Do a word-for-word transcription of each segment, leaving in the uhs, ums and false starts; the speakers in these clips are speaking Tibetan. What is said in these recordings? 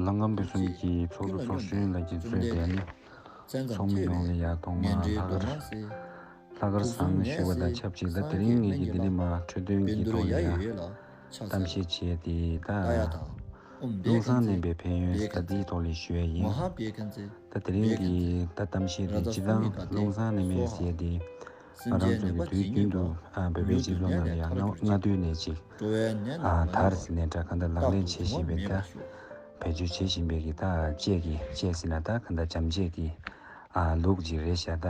ལྷ་ཁང་པོད་གསུམ་གྱི་ཚོགས་གཙོ་ཚོགས་གཞོན་ལགས་ཀྱིས་གཙོས་པའི་ནི་ཚོགས་མི་ཡོངས་ལ་ཡ་ཐོག་མར་ལྷག་དཀར་ལྷག་དཀར་བཟང་ཞུ་བ་དང་ཆབས་ཅིག་ད་དེ་རིང་ངེད་ཀྱི་འདི་ནས་མར་འཕྲོས་དོན་གྱི་ཐོག་ལ་ཡ་གཏམ་བཤད་བྱས་ཏེ། ད་ཀླུང་བཟང་བསྣན་པའི་ཕན་ཡོན་ད་འདིའི་ཐོག་ལ་ཞུ་ཡ་ཡིན། ད་དེ་རིང་གི་ད་གཏམ་བཤད་དེ་སྤྱིར་བཏང་ཀླུང་བཟང་བསྣན་མའི་ཟེར་ཏེ། ང་རང་ཚོ་གི་དུས་རྒྱུན་དུ་ཨ་བོད་པའི་སྤྱི་ཚོགས་ནང་ལ་ཡང་སྔ་སྔ་དུས་ནས་ཅིག་ཨ་དར་ཟིན་ནས་འདྲ་གང་ལྟར་ལག་ལེན་བྱེད་བཞིན་པའི་ད་བེད་སྤྱོད་བྱེད་བཞིན་པའི་གི་ད་བཅས་ཀྱི་བཅས་ཟིན་ན་ད་གང་ལྟར་བྱམས་བཅས་ཀྱི་ཨ་ལུགས་ཅིག་རེད་ཤག་ད་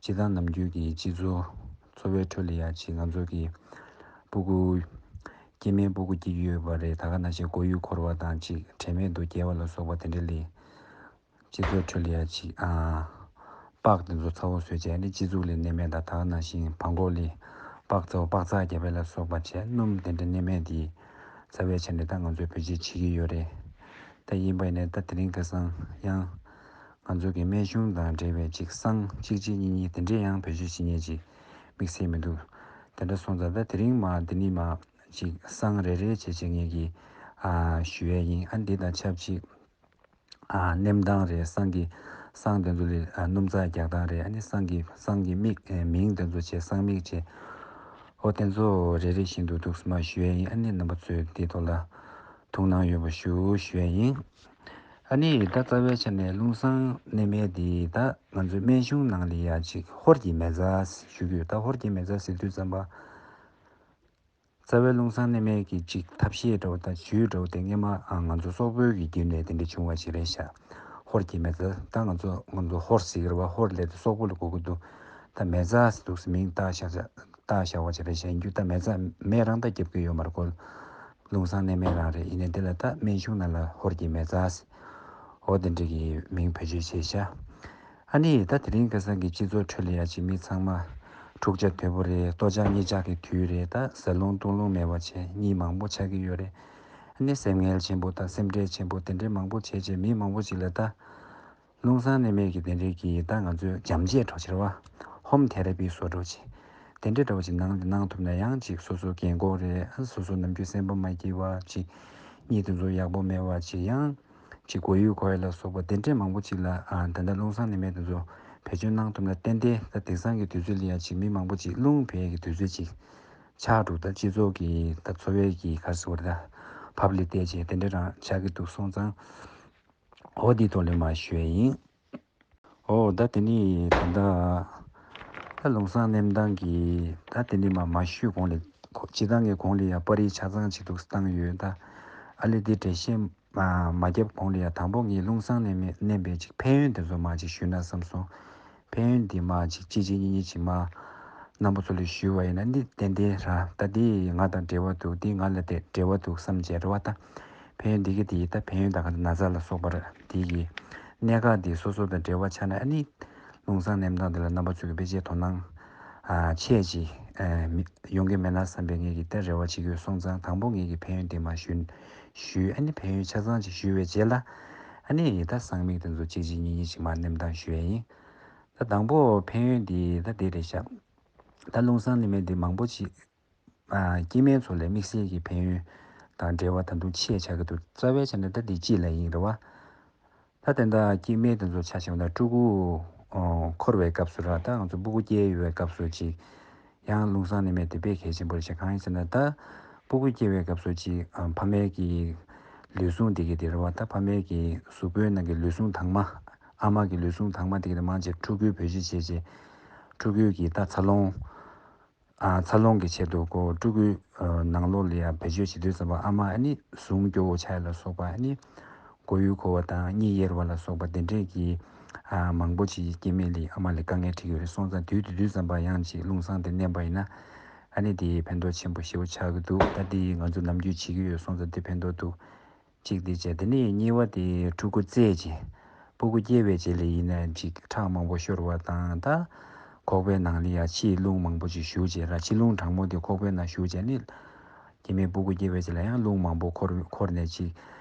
སྤྱི་བཏང་ནམ་རྒྱུན་གྱི་སྤྱི་ཚོགས་འཚོ་བའི་ཁྲོད་ལ་ཡང་ཅིག་ང་ཚོ་གི་སྤུ་གུ་སྐྱེ་དམན་སྤུ་གུ་སྐྱེ་གི་ཡོད་པ་རེད། ད་ག་ནང་བཞིན་མགོ་ཡུ་འཁོར་བ་དང་ཅིག་དྲན་མེད་དུ་སྐྱེ་བ་ལ་སོགས་པ་དེ་འདྲ་ལས། སྤྱི་ཚོགས་ཁྲོད་ལ་ཡ་ཅིག་ཨ་པགས་དེ་ཚོ་ཚ་བོ་བཟོས་བྱས་ནས་སྤྱི་གཙུག་ལ་མནན་མེད་དང་ད་ག་ནང་བཞིན་བྲང་ཁོག་ལ་པགས་ཚ་བོ་པགས་ཚག་རྒྱབ་པ་ལ་སོགས་པ་བྱས་སྣུམ་དེ་འདྲ་མནན་མེད་དེ་རྩ་བའི་ཆ་ནས་ད་ང་ཚོས་བེད་སྤྱོད་བྱེད་ཀྱི་ཡོད་རེད། ད་ཡིན་པ་ཡིན་ནའི་ད་དེ་རིང་ཁ་སང་ཡང་ང་ཚོ་གི་སྨན་གཞུང་དང་འབྲེལ་བའི་ཅིག་བསང་གཅིག་གཅིག་གཉིས་གཉིས་དེ་འདྲས་ཡང་བེད་སྤྱོད་བྱེད་མཁན་ཅིག་དམིགས་བསལ་མི་འདུག་དེ་འདྲ་སོང་ཙང་ད་དེ་རིང་མ་འདི་ནི་མ་ཅིག་བསང་རེ་རེ་བྱེད་བྱེད་མཁན་གྱི་ཨ་ཞུ་ཡས་ཡིན། ཨ་འདི་དང་ཆབས་ཅིག་ཨ་སྣེམ་སྟངས་རེད། བསང་གི་བསང་དེ་ཚོ་ལ་ཨ་སྣུམ་ཚྭ་རྒྱག་སྟངས་རེད། ཨ་ནི་བསང་གི་བསང་གི་མིག་ཨེ་མིང་དེ་ཚོ་བྱས་བསང་མིག་བྱས། ཨོ་དེ་ཚོ་རེ་རེ་བཞིན་དུ་འདུག་སེ་མར་ཞུ་ཡས་ཡིན། ཨ་ནི་རྣམ་པ་ཚོས་དེའི་ཐོག་ལ་ཐུགས་སྣང་ཡོད་པ་ཞུ་ཞུ་ཡས་ཡིན། ཨ་ནི་ད་རྩ་བའི་ཆ་ནས་ཀླུང་བསང་སྣེ་མེད་འདི་ད་ང་ཚོའི་སྨན་གཞུང་ནང་ལ་ཡ་ཅིག་ཧོར་གྱི་མེ་བཙའ་ཞུ་གི་ཡོད། ད་ཧོར་གྱི་མེ་བཙའ་ཟེར་དུས་ཙམ་པ། རྩ་བའི་ཀླུང་བསང་སྣེ་མེད་ཀྱི་ཅིག་ཐབས་ཤེས་འདྲ་བོ་དང་ཇུས་འདྲ་བོ་དེ་སྔོན་མ་ཨ་ང་ཚོ་སོག་པོའི་གི་བརྒྱུད་ནས་དེ་འདྲ་བྱུང་བ་ཞིག་རེད་ཤག་ཧོར་གྱི་མེ་བཙའ་ད་ང་ཚོ་ང་ཚོ་ཧོར་ཟེར་གི་རེད་བ། ཧོར་ལས་དེ་སོག་པོ་ལ་གོ་གི་འདུག་ད་མེ་བཙའ་ཟེར་འདུག་སེ་མིང་བཏགས་བཞག་བཏགས་བཞག་པ་ཞིག་རེད་ཤག་ཡིན་རྒྱུ་ད་མེ་བཙའ་མེ་རང་ད་རྒྱབ་ཀྱི་ཡོད་མ་རེད་ཁོ། ཀླུང་བསང་སྣེ་མེད་རང་རེད། ཡིན་ནའི་དེ་ལ་ད་སྨན་གཞུང་ནང་ལ་ཧོར་གྱི་མེ་བཙའ་ཟེར། འོ་དེ་འདྲ་གི་མིང་བེད་སྤྱོད་བྱས་ཤག་ཨ་ནི་ད་དེ་རིང་ཁ་སང་གི་སྤྱི་ཚོགས་ཁྲོད་ལ་ཡ་ཅིག་མི་ཚང་མ་འཁྲུག་ཆ་དོད་པོ་རེད། ལྟོ་ཆག་གཉིད་ཆག་གི་དུས་རེད། ད་ཟ་ལོང་བཏུང་ལོང་མེད་པ་བྱས་གཉིད་མང་པོ་ཆགས་ཀྱི་ཡོད་རེད། ཨ་ནི་སེམས་ངལ་ཆེན་པོ་དང་སེམས་ཁྲལ་ཆེན་པོ་དེ་འདྲའི་མང་པོ་བྱས་བྱས་མི་མང་པོ་ཅིག་ལ་ད་ཀླུང་བསང་སྣེ་མེད་ཀྱི་དེ་འདྲའི་གི་ད་ང་ཚོས་འཇམ་བཅས་གྲོགས་ཆེར་བ་ཧོམ་ཐེ་ར་པི་བཟོ་གྲོགས་ཆེ་དེ་འདྲའི་འདྲ་བོ་ཅིག་ནང་དུ་གནང་ཐུབ་ན་ཡང་ཅིག་སོ་སོ་རྒན་གོག་རེད། ཨ་སོ་སོ་ནམ་རྒྱུན་སེམས་པ་མ་སྐྱིད་པ་ཅིག་གཉིད་དེ་ཚོ་ཡག་པོ་མེད་པ་ཅིག་ཡང་། ཅིག་མགོ་ཡུ་འཁོར་ཡ་ལ་སོགས་པ་དེ་འདྲས་མང་པོ་ཅིག་ལ་ཨ་ད་ལྟ་ཀླུང་བསང་སྣེ་མེད་དེ་ཚོ་བེད་སྤྱོད་གནང་ཐུབ་ན་ཏན་ཏན་ད་དེང་སང་གི་དུས་ཚོད་ལ་ཡ་ཅིག་མི་མང་པོ་ཅིག་རླུང་བུད་ཡ་གི་དུས་ཚོད་ཅིག་ཆགས་འདུག་ད་སྤྱི་ཚོགས་ཀྱི་ད་འཚོ་བའི་གི་ག་རེ་ཟེར་དགོས་རེད། ད་ཕབ་ལི་བལྟས་བྱས་དེ་འདྲས་རང་ཆགས་ཀྱི་འདུག་སོང་ཙང་འོ་འདིའི་ཐོག་ལ་མར་ཞུ་ཡ་ཡིན། འོ་ད་དེ་ནི་ད་ལྟ་ད་ཀླུང་བསང་སྣེམ་སྟངས་ཀྱི་ད་དེ་ནི་མ་མ་ཞུས་གོང་ལ་སྤྱི་བཏང་གི་གོང་ལ་ཡ་པར་རིས་ཆ་ཚང་ཅིག་འདུག་སེ་བཏང་ཡོད། ད་ཨ་ལེ་དེ་འགྲེལ་བཤད་མ་མ་བརྒྱབ་གོང་ལ་ཡ་དང་པོ་ངས་ཀླུང་བསང་སྣེ་མེད་སྣེམ་པའི་ཅིག་ཕན་ཡོན་དེ་ཚོ་མ་ཅིག་ཞུས་ན་བསམ་སོང་། ཕན་ཡོན་འདི་མ་ཅིག་གཅིག་གཅིག་གཉིས་གཉིས་ཅིག་མ་རྣམ་པ་ཚོ་ལ་ཞུས་པ་ཡིན་ན་འདི་ཏན་ཏན་ར་ད་འདི་ང་དང་འབྲེལ་བ་འདུག་འདི་ང་ལ་དེ་འབྲེལ་བ་འདུག་བསམ་བྱས་རེད་བ། ད་ཕན་ཡོན་འདི་གི་འདི་ད་ཕན་ཡོན་ད་ག་ན་ཚ་ལ་སོགས་པ་རེད། འདི་གི་གནད་འགག་འདི་སོ་སོ་དང་འབྲེལ་བ་ཆགས་ན་ཨ་ནི་ཀླུང་བསང་སྣེམ་སྟངས་འདི་ལ་རྣམ་པ་ཚོ་གི་དཔེ་ཆའི་དོ་སྣང་ཨ་ཆེ་ཅིག་ཨ་མི་ཡོང་གི་མེད་ན་བསམ་པའི་ངེད་ཀྱི་ད་རེ་བ་ཅིག་ཡོད། སོང་ཙང་དང་པོ་ངེད་ཀྱི་ཕན་ཡོན་འདི་མ་ཞུ་ཞུས། ཨ་ནི་ཕན་ཡོན་ཆ་ཚང་ཅིག་ཞུས་པའི་རྗེས་ལ་ཨ་ནི་ད་བསང་མིག་དེ་ཚོ་གཅིག་གཅིག་གཉིས་གཉིས་ཅིག་མ་སྣེམ་སྟངས་ཞུ་ཡས་ཡིན། ད་དང་པོ་ཕན་ཡོན་འདི་ད་འདི་རེད་ཤག་ད་ཀླུང་བསང་སྣེ་མེད་འདི་མང་པོ་ཅིག་ཨ་སྐྱེ་དམན་ཚོ་ལ་དམིགས་བསལ་གྱི་ཕན་ཡོན་དང་འབྲེལ་བ་ད་དུང་ཆེ་ཆགས་ཀྱི་འདུག་རྩ་བའི་ཆ་ནས་ད་འདི་སྤྱི་ལ་ཡིན་རེད་བ། ད་དེ་འདྲ་སྐྱེ་དམན་དེ་ཚོ་ཆ་བཞག་ན་ཕྲུ་གུ་ཨོ་འཁོར་བའི་སྐབས་སུ་ར་ད་ང་ཚོ་སྤུ་གུ་སྐྱེ་ཡོད་པའི་སྐབས་སུ་ཅིག་ཡང་ཀླུང་བསང་སྣེ་མེད་དེ་དཔེ་གལ་ཆེན་པོ་རེད་ཤག་གང་ཡིན་ཟེར་ན་ད་སྤུ་གུ་སྐྱེ་བའི་སྐབས་སུ་ཅིག་ཨ་ཕ་མའི་གི་ལུས་ཟུངས་དེ་གི་དེ་རེད་བ། ད་ཕ་མའི་གི་གཟུགས་པོའི་ནང་གི་ལུས་ཟུངས་དྭངས་མ་ཨ་མ་གི་ལུས་ཟུངས་དྭངས་མ་དེ་གི་དེ་མང་ཆེ་ཕྲུ་གུའི་བེད་སྤྱོད་བྱས་བྱས་ཕྲུ་གུའི་གི་ད་འཚར་ལོངས་ཨ་འཚར་ལོངས་ཀྱི་ཆེད་དུ་ཀོ་ཕྲུ་གུའི་ཨ་ནང་ལོགས་ལ་ཡང་བེད་སྤྱོད་བྱེད་དུས་ཙམ་པ་ཨ་མ་ཨ་ནི་ཟུངས་སྐྱོ་བོ་ཆགས་ཡ་ལ་སོགས་པ་ཨ་ནི་མགོ་ཡུ་འཁོར་བ་དང་གཉིད་ཡེར་བ་ལ་སོགས་པ་དེ་འདྲས་ཀྱི་ཨ་མང་པོ་ཅིག་སྐྱེ་དམན་ལ་ཨ་མ་ལ་དཀའ་ངལ་འཕྲད་ཀྱི་ཡོད་རེད། སོང་ཙང་དུས་དེ་དུས་ཙམ་པ་ཡང་ཅིག་ཀླུང་བསང་དེ་མནན་པ་ཡིན་ན་ཨ་ནི་དེ་ཕན་ཐོགས་ཆེན་པོ་ཞེ་པོ་ཆགས་ཀྱི་འདུག་ད་དེ་ང་ཚོ་ནམ་རྒྱུན་བྱེད་ཀྱི་ཡོད། སོང་ཙང་དེ་ཕན་ཐོགས་འདུག་གཅིག་དེ་བྱས། དེ་ནས་གཉིས་པ་དེ་ཕྲུ་གུ་བཙས་རྗེས་སྤུ་གུ་སྐྱེས་པའི་རྗེས་ལ་ཡིན་ན་ཅིག་ཁྲག་མང་པོ་ཤོར་བ་དང་ད་ཁོག་པའི་ནང་ལ་ཡང་ཕྱིའི་རླུང་མང་པོ་ཅིག་ཞུགས་རྗེས་ར་ཕྱི་རླུང་གྲང་མོ་དེ་ཁོག་པའི་ནང་ཞུགས་རྗེས་ནི་སྐྱེ་དམན་སྤུ་གུ་སྐྱེས་པའི་རྗེས་ལ་ཡང་རླུང་མང་པོ་འཁོར་འཁོར་ནས་ཅིག་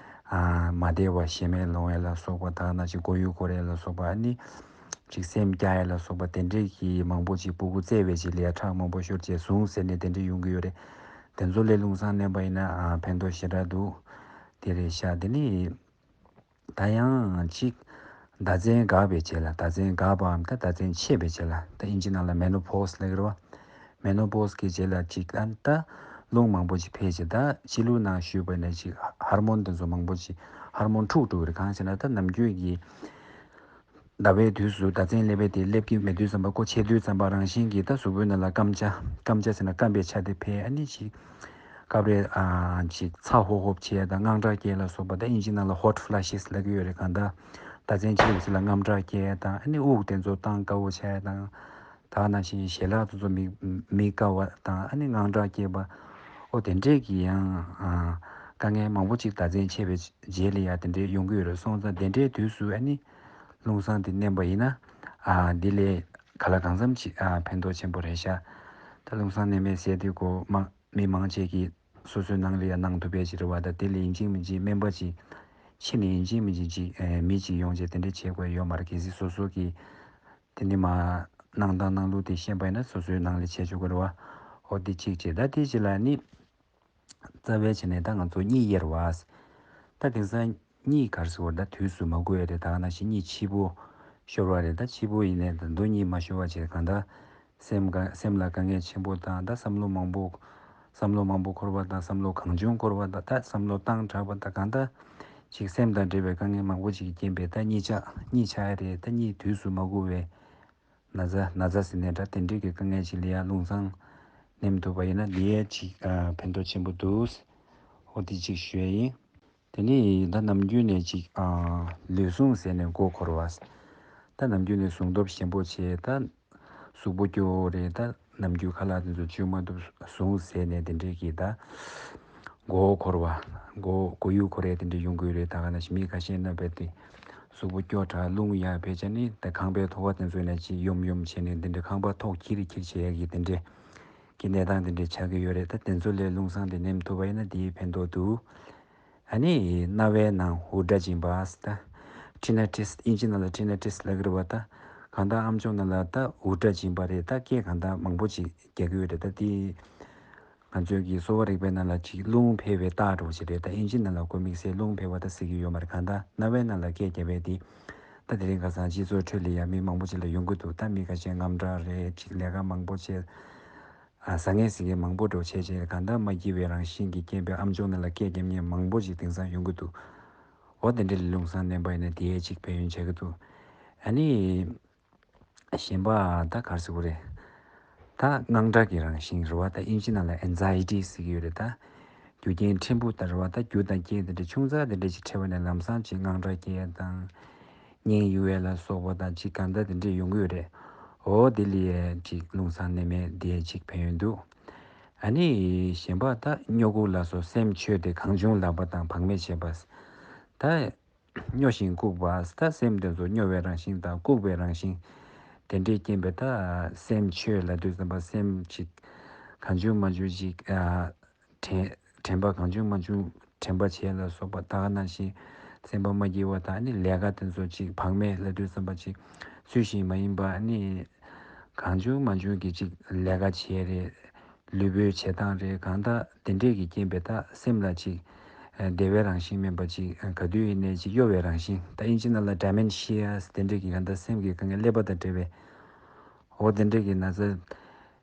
ཨ་མ་བདེ་བ་ཞེ་མེར་ལོང་ཡ་ལ་སོགས་པ་ད་ནང་ཅིག་མགོ་ཡུ་འཁོར་ཡ་ལ་སོགས་པ་ཨ་ནི་ཅིག་སེམས་སྐྱོ་ཡ་ལ་སོགས་པ་དེ་འདྲས་ཀྱི་མང་པོ་ཅིག་སྤུ་གུ་བཙས་པའི་རྗེས་ལ་ཡང་ཁྲག་མང་པོ་ཤོར་རྗེས་ཟུངས་ཟེར་ནས་དེ་འདྲས་ཡོང་གི་ཡོད་རེད། དེ་ཚོ་ལས་ཀླུང་བསང་མནན་པ་ཡིན་ན་ཨ་ཕན་ཐོགས་ཞེ་དྲག་འདུག་དེ་རེད་ཤག་དེ་ནི། ད་ཡང་ཅིག་ཟླ་མཚན་འགག་པའི་རྗེས་ལ། ཟླ་མཚན་འགག་པའམ་ད་ཟླ་མཚན་ཆད་པའི་རྗེས་ལ། ད་ཨིན་ཇི་ནང་ལ་མེ་ནོ་པོ་སི་ལབ་ཀྱི་རེད་བ། མེ་ནོ་པོ་སི་གི་རྗེས་ལ་ཅིག་ཨ་ད་རླུང་མང་པོ་ཅིག་འཕེལ་བྱས། ད་སྤྱི་ལུགས་ནང་ཞུས་པ་ན་ཅིག་ཧར་མོན་དེ་ཚོ་མང་པོ་ཅིག་ཧར་མོན་འཁྲུག་འགྲོ་གི་རེད། གང་ཟེར་ན་ད་ནམ་རྒྱུན་གྱི་ཟླ་བའི་དུས་སུ་ཟླ་མཚན་སླེབས་པའི་དེ་སླེབས་ཀྱི་མེད་དུས་ཙམ་པ། ཁོ་ཆད་དུས་ཙམ་པ་རང་བཞིན་གྱིས་ད་གཟུགས་པོའི་ནང་ལ་སྐམ་ཆ། སྐམ་ཆ་ཟེར་ན་སྐམ་པའི་ཆ་དེ་འཕེལ། ཨ་ནི་ཅིག་སྐབས་རེ་ཨ་ཅིག་ཚ་ཧོབ་ཧོབ་བྱས་དང་དངངས་སྐྲག་སྐྱེ་ལ་སོགས་པ། ད་ཨིན་ཇི་ནང་ལ་ཧོཊ་ཕ་ལ་ཤེས་ལབ་ཀྱི་ཡོད་རེད། གང་ལྟར་ཟླ་མཚན་ཆད་ཡོད་ཚད་ལ་དངངས་སྐྲག་སྐྱེ་དང་། ཨ་ནི་དབུགས་དེ་ཚོ་བཏང་དཀའ་བོ་ཆགས་དང་། ད་ནང་བཞིན་ཞལ་ལག་དེ་ཚོ་མི་མི་དཀའ་བ་དང་། ཨ་ནི་དངངས་སྐྲག་སྐྱེས་པ། ཨོ་དེ་འདྲས་ཀྱི་ཡང་ཨ་དཀའ་ངལ་མང་པོ་ཅིག་ཟླ་མཚན་ཆད་པའི་རྗེས་ལ་ཡང་དེ་འདྲས་ཡོང་གི་ཡོད་རེད། སོང་ཙང་དེ་འདྲའི་དུས་སུ་ཨ་ནི་རླུང་བཟང་དེ་མནན་པ་ཡིན་ན། ཨ་འདི་ལས་ག་ལ་གང་འཚམ་ཅིག་ཨ་ཕན་ཐོགས་ཆེན་པོ་རེད་ཤག་ད་རླུང་བཟང་མནན་མེད་ཟེར་དུས་ཀོ་མ་མི་མང་ཆེ་གིས་སོ་སོའི་ནང་ལ་ཡང་གནང་ཐུབ་པའི་ཅིག་རེད་བ། ད་དེ་ལས་ཡིན་གཅིག་མིན་གཅིག་སྨན་པ་ཅིག་ཕྱི་ནས་ཡིན་གཅིག་མིན་གཅིག་ཅིག་ཨེ་མི་ཅིག་ཡོང་བྱས་དེ་འདྲ་བྱེད་དགོས་ཡོད་མ་རེད། གལ་སྲིད་སོ་སོ་གིས་དེ་ནི་མ་གནང་སྟངས་གནང་ལུགས་དེ་ཤེས་པ་ཡིན་ན་སོ་སོའི་ནང་ལ་བྱེད་ཆོག་གི་རེད་བ། ཨོ་དེ་གཅིག་བྱས། ད་དེ་རྗེས་ལ་ནི་རྩ་བའི་བྱས་ནས་ད་ང་ཚོ་གཉིད་དབྱེར་བ། ད་དེང་སང་གཉིད་ག་རེ་ཟེར་བ་ད་དུས་སུ་མ་གོ་ཡ་རེད། ད་ག་ནང་བཞིན་གཉིད་ཕྱི་པོ་ཤོར་བ་རེད། ད་ཕྱི་པོ་ཡིན་ནའི་ད་དུང་གཉིད་མ་ཤོར་བ་བྱས། གང་ལྟར་སེམས་དཀའ་སེམས་ལ་དཀའ་ངལ་ཆེན་པོ་དང་། ད་བསམ་བློ་མང་པོ་བསམ་བློ་མང་པོ་འཁོར་བ་དང་། བསམ་བློ་གང་བྱུང་འཁོར་བ་དང་། ད་བསམ་བློ་བཏང་དྲགས་པ་དང་། གང་ལྟར་ཅིག་སེམས་དང་འབྲེལ་བའི་དཀའ་ངལ་མང་པོ་ཅིག་གི་རྐྱེན་པས་ད་གཉིད་ཆག་གཉིད་ཆག་ཡ་རེད། ད་གཉིད་དུས་སུ་མ་གོ་བའི་ན་ཚ་ན་ཚ་ཟེར་ནའི་འདྲ། དེ་འདྲའི་གི་དཀའ་ངལ་ཅིག་ལ་ཡང་རླུང་བཟང་ནེམ་ཐུབ་པ་ཡིན་ན་དེ་ཡས་ཅིག་ཨ་ཕན་ཐོགས་ཆེན་པོ་འདུག་ཨོ་དེ་ཅིག་ཞུ་ཡ་ཡིན། དེ་ནས་ད་ནམ་རྒྱུན་ནས་ཅིག་ཨ་ལུས་ཟུངས་ཟེར་ནས་མགོ་འཁོར་བ། ད་ནམ་རྒྱུན་ནས་ཟུངས་སྟོབས་ཞན་པོ་བྱས། ད་གཟུགས་པོ་སྐྱོ་བོ་རེད། ད་ནམ་རྒྱུན་ཁ་ལག་དེ་ཚོ་བཅུག་མ་ཐུབ། ཟུངས་ཟད་ནས་དེ་འདྲས་ཀྱི་ད་མགོ་འཁོར་བ། མགོ་མགོ་ཡུ་འཁོར་ཡ་དེ་འདྲས་ཡོང་གི་ཡོད་རེད། ད་ག་ནང་བཞིན་མི་ཁ་ཤས་རྣམ་པས་དེ་གཟུགས་པོ་སྐྱོ་དྲགས། རླུང་ཡར་འཕེལ་བྱས་ནི་ད་ཁང་པའི་ཐོག་ཁ་དེ་ཚོ་ནས་ཅིག་ཡོམ་ཡོམ་བྱས་ནས་དེ་འདྲས་ཁང་པ་ཐོག་འཁྱིར་འཁྱིར་བྱེད་ཡ་གི་དེ་འདྲས་ཀྱི་གནས་སྟངས་དེ་འདྲས་ཆགས་ཀྱི་ཡོད་རེད། ད་དེ་ཚོ་ལས་རླུང་བཟང་དེ་ནེམ་ཐུབ་པ་ཡིན་ན་དེའི་ཕན་ཐོགས་འདུག་ཨ་ནི་རྣ་བའི་ནང་འུར་སྒྲ་འབྱིན་པ། ད་ཊི་ན་ཊི་སི། ཨིན་ཇི་ནང་ལ་ཊི་ན་ཊི་སི་ལབ་ཀྱི་རེད་བ། ད་གང་ལྟར་ཨམ་ཅོག་ནང་ལ་ད་འུར་སྒྲ་འབྱིན་པ་རེད། ད་སྐད་གང་ལྟར་མང་པོ་ཅིག་རྒྱག་གི་ཡོད་རེད། ད་དེ་ང་ཚོའི་གི་གསོ་བ་རིག་པའི་ནང་ལ་ཅིག་རླུང་འཕེལ་བའི་རྟགས་འདྲ་བོ་ཞིག་རེད། ད་ཨིན་ཇི་ནང་ལ་ཁོ་དམིགས་བསལ་རླུང་འཕེལ་བ་ད་ཟེར་གྱི་ཡོད་མ་རེད། གང་ལྟར་རྣ་བའི་ནང་ལ་སྐད་རྒྱབ་པའི་དེ་ད་དེ་རིང་ཁ་སང་སྤྱི་ཚོགས་ཁྲོད་ལ་ཡང་མི་མང་པོ་ཅིག་ལ་ཡོང་གི་འདུག་ད་མི་ཁ་ཤས་དངངས་སྐྲག་རེད། ཅིག་ལས་ཀ་མང་པོ་བྱས། ཨ་ཟ་ངེས་ཟིང་ངེས་མང་པོ་འགྲོ་བྱས་བྱས། གང་ལྟར་མ་སྐྱིད་པའི་རང་བཞིན་གྱི་རྐྱེན་པས་ཨམ་ཅོག་ནང་ལ་སྐད་རྒྱབ་མཁན་མང་པོ་ཞིག་དེང་སང་ཡོང་གི་འདུག་འོ་དེ་འདྲ་ལ་རླུང་བཟང་མནན་པ་ཡིན་ན་དེ་ཡས་ཅིག་ཕན་ཡོན་བྱེད་ཀྱི་འདུག་ཨ་ནི་གཞན་པ་ད་ག་རེ་ཟེར་དགོས་རེད། ད་དངངས་སྐྲག་གི་རང་བཞིན་རེད་བ། ད་ཨིན་ཇི་ནང་ལ་ཨེན་ཛའི་ཊི་ཟེར་གྱི་ཡོད་རེད། ད་རྒྱུ་རྐྱེན་ཕྲན་བུ་ལྟར་བ། ད་རྒྱུ་དང་རྐྱེན་དེ་འདྲ་ཆུང་ཙག་དེ་འདྲ་ཞིག་འཕྲད་པ་ནས་ལམ་སང་ཅིག་དངངས་སྐྲག་སྐྱེ་ཡ་དང་། སྙིང་གཡུག་ཡས་ལ་སོགས་པ་དང་ཅིག་གང་ལྟར་དེ་འདྲས་ཡོང་གི་ཡོད་རེད། འོ་དེ་ལ་ཡས་ཅིག་རླུང་བཟང་མནན་མས་དེ་ཅིག་ཕན་ཡོན་འདུག་ཨ་ནི་གཞན་པ་ད་སྨྱོ་ལྐུགས་ལ་སོགས་སེམས་ཆོས་དེ་གང་བྱུང་ལག་པ་དང་བག་མེད་བྱེད་པ། ད་སྨྱོ་ཞིང་ལྐུགས་པ། ད་སེམས་དེ་ཚོ་སྨྱོ་བའི་རང་བཞིན་དང་ལྐུགས་པའི་རང་བཞིན་དེ་འདྲས་རྐྱེན་པས་ད་སེམས་ཆོས་ལབ་དུས་ཙམ་པ་སེམས་ཅིག་གང་བྱུང་མང་བྱུང་ཅིག་ཨ། དྲན་དྲན་པ་གང་བྱུང་མང་བྱུང་དྲན་པ་བྱས་ལ་སོགས་པ། ད་ག་ནང་བཞིན་སེམས་པ་མ་སྐྱིད་པ་དང་། ཨ་ནི་ལས་ཀ་དེ་ཚོ་ཅིག་བག་མེད་ལབ་དུས་ཙམ་པ་ཅིག་ཚུལ་བཞིན་མ་ཡིན་པ། ཨ་ནི་གང་བྱུང་མང་བྱུང་གི་ཅིག་ལས་ཀ་བྱས་རེད། ལུས་པོའི་བྱེད་སྟངས་རེད། གང་ལྟར་དེ་འདྲས་ཀྱི་རྐྱེན་པས་ད་སེམས་ལ་ཅིག་བདེ་བའི་རང་བཞིན་མིན་པ་ཅིག་ག་དུས་ཡིན་ནའི་ཅིག་གཡོ་བའི་རང་བཞིན། ད་ཨིན་ཇི་ནང་ལ་ཌི་མེན་ཤི་ཡ་དེ་འདྲས་ཀྱི་གང་ལྟར་སེམས་ཀྱི་དཀའ་ངལ་ཀླད་པ་དང་འབྲེལ་བའི། འོ་དེ་འདྲས་ཀྱི་ན་ཚ་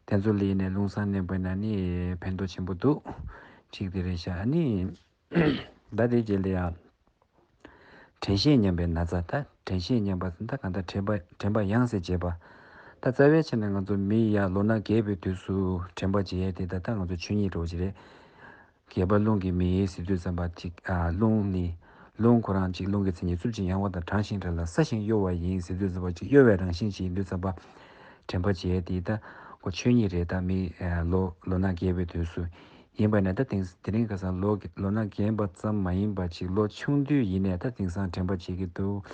དེ་ཚོ་ལ་ཡིན་ནའི་རླུང་བཟང་མནན་པ་ཡིན་ན་ནི་ཕན་ཐོགས་ཆེན་པོ་འདུག་གཅིག་དེ་རེད་ཤག་ཨ་ནི་ད་དེ་རྗེས་ལ་ཡང་དྲན་ཤེས་ཉམས་པའི་ན་ཚ། ད་དྲན་ཤེས་ཉམས་པ་ཟེར་ད་གང་ལྟར་དྲན་པ་དྲན་པ་ཡང་སེ་བརྗེད་པ། ད་རྩ་བའི་ཆ་ནས་ང་ཚོ་མི་ཡ་ལོ་ན་རྒས་པའི་དུས་སུ་དྲན་པ་བརྗེད་ཡས་དེ་ད་ལྟ་ང་ཚོ་ཆོས་ཉིད་འདྲ་བོ་ཞིག་རེད། རྒས་པ་རླུང་གིས་མི་ཟེར་དུས་ཙམ་པ་ཅིག་ཨ་རླུང་ནི་རླུང་ཁོ་རང་ཅིག་རླུང་གི་མཚན་ཉིད་རྩུབ་ཅིང་ཡང་བ་དང་། གྲང་ཞིང་བྲལ་ལ་སྲ་ཞིང་གཡོ་བ་ཡིན་ཟེར་དུས་ཙམ་པ་ཅིག་གཡོ་བའི་རང་བཞིན་ཅིག་ཡིན་དུས་ཙམ་པ་དྲན་པ་བརྗེད་དེ་ད་ཁོ་ཆོས་ཉིད་རེད། ད་མི་ཨ་ལོ་ལོ་ན་རྒས་པའི་དུས་སུ་ཡིན་པ་ནས་ད་དེང་དེ་རིང་ཁ་སང་ལོ་ལོ་ན་རྒན་པ་ཙམ་མ་ཡིན་པ་ཅིག་ལོ་ཆུང་དུས་ཡིན་ནས་ད་དེང་སང་དྲན་པ་བརྗེད་ཀྱི་འདུག་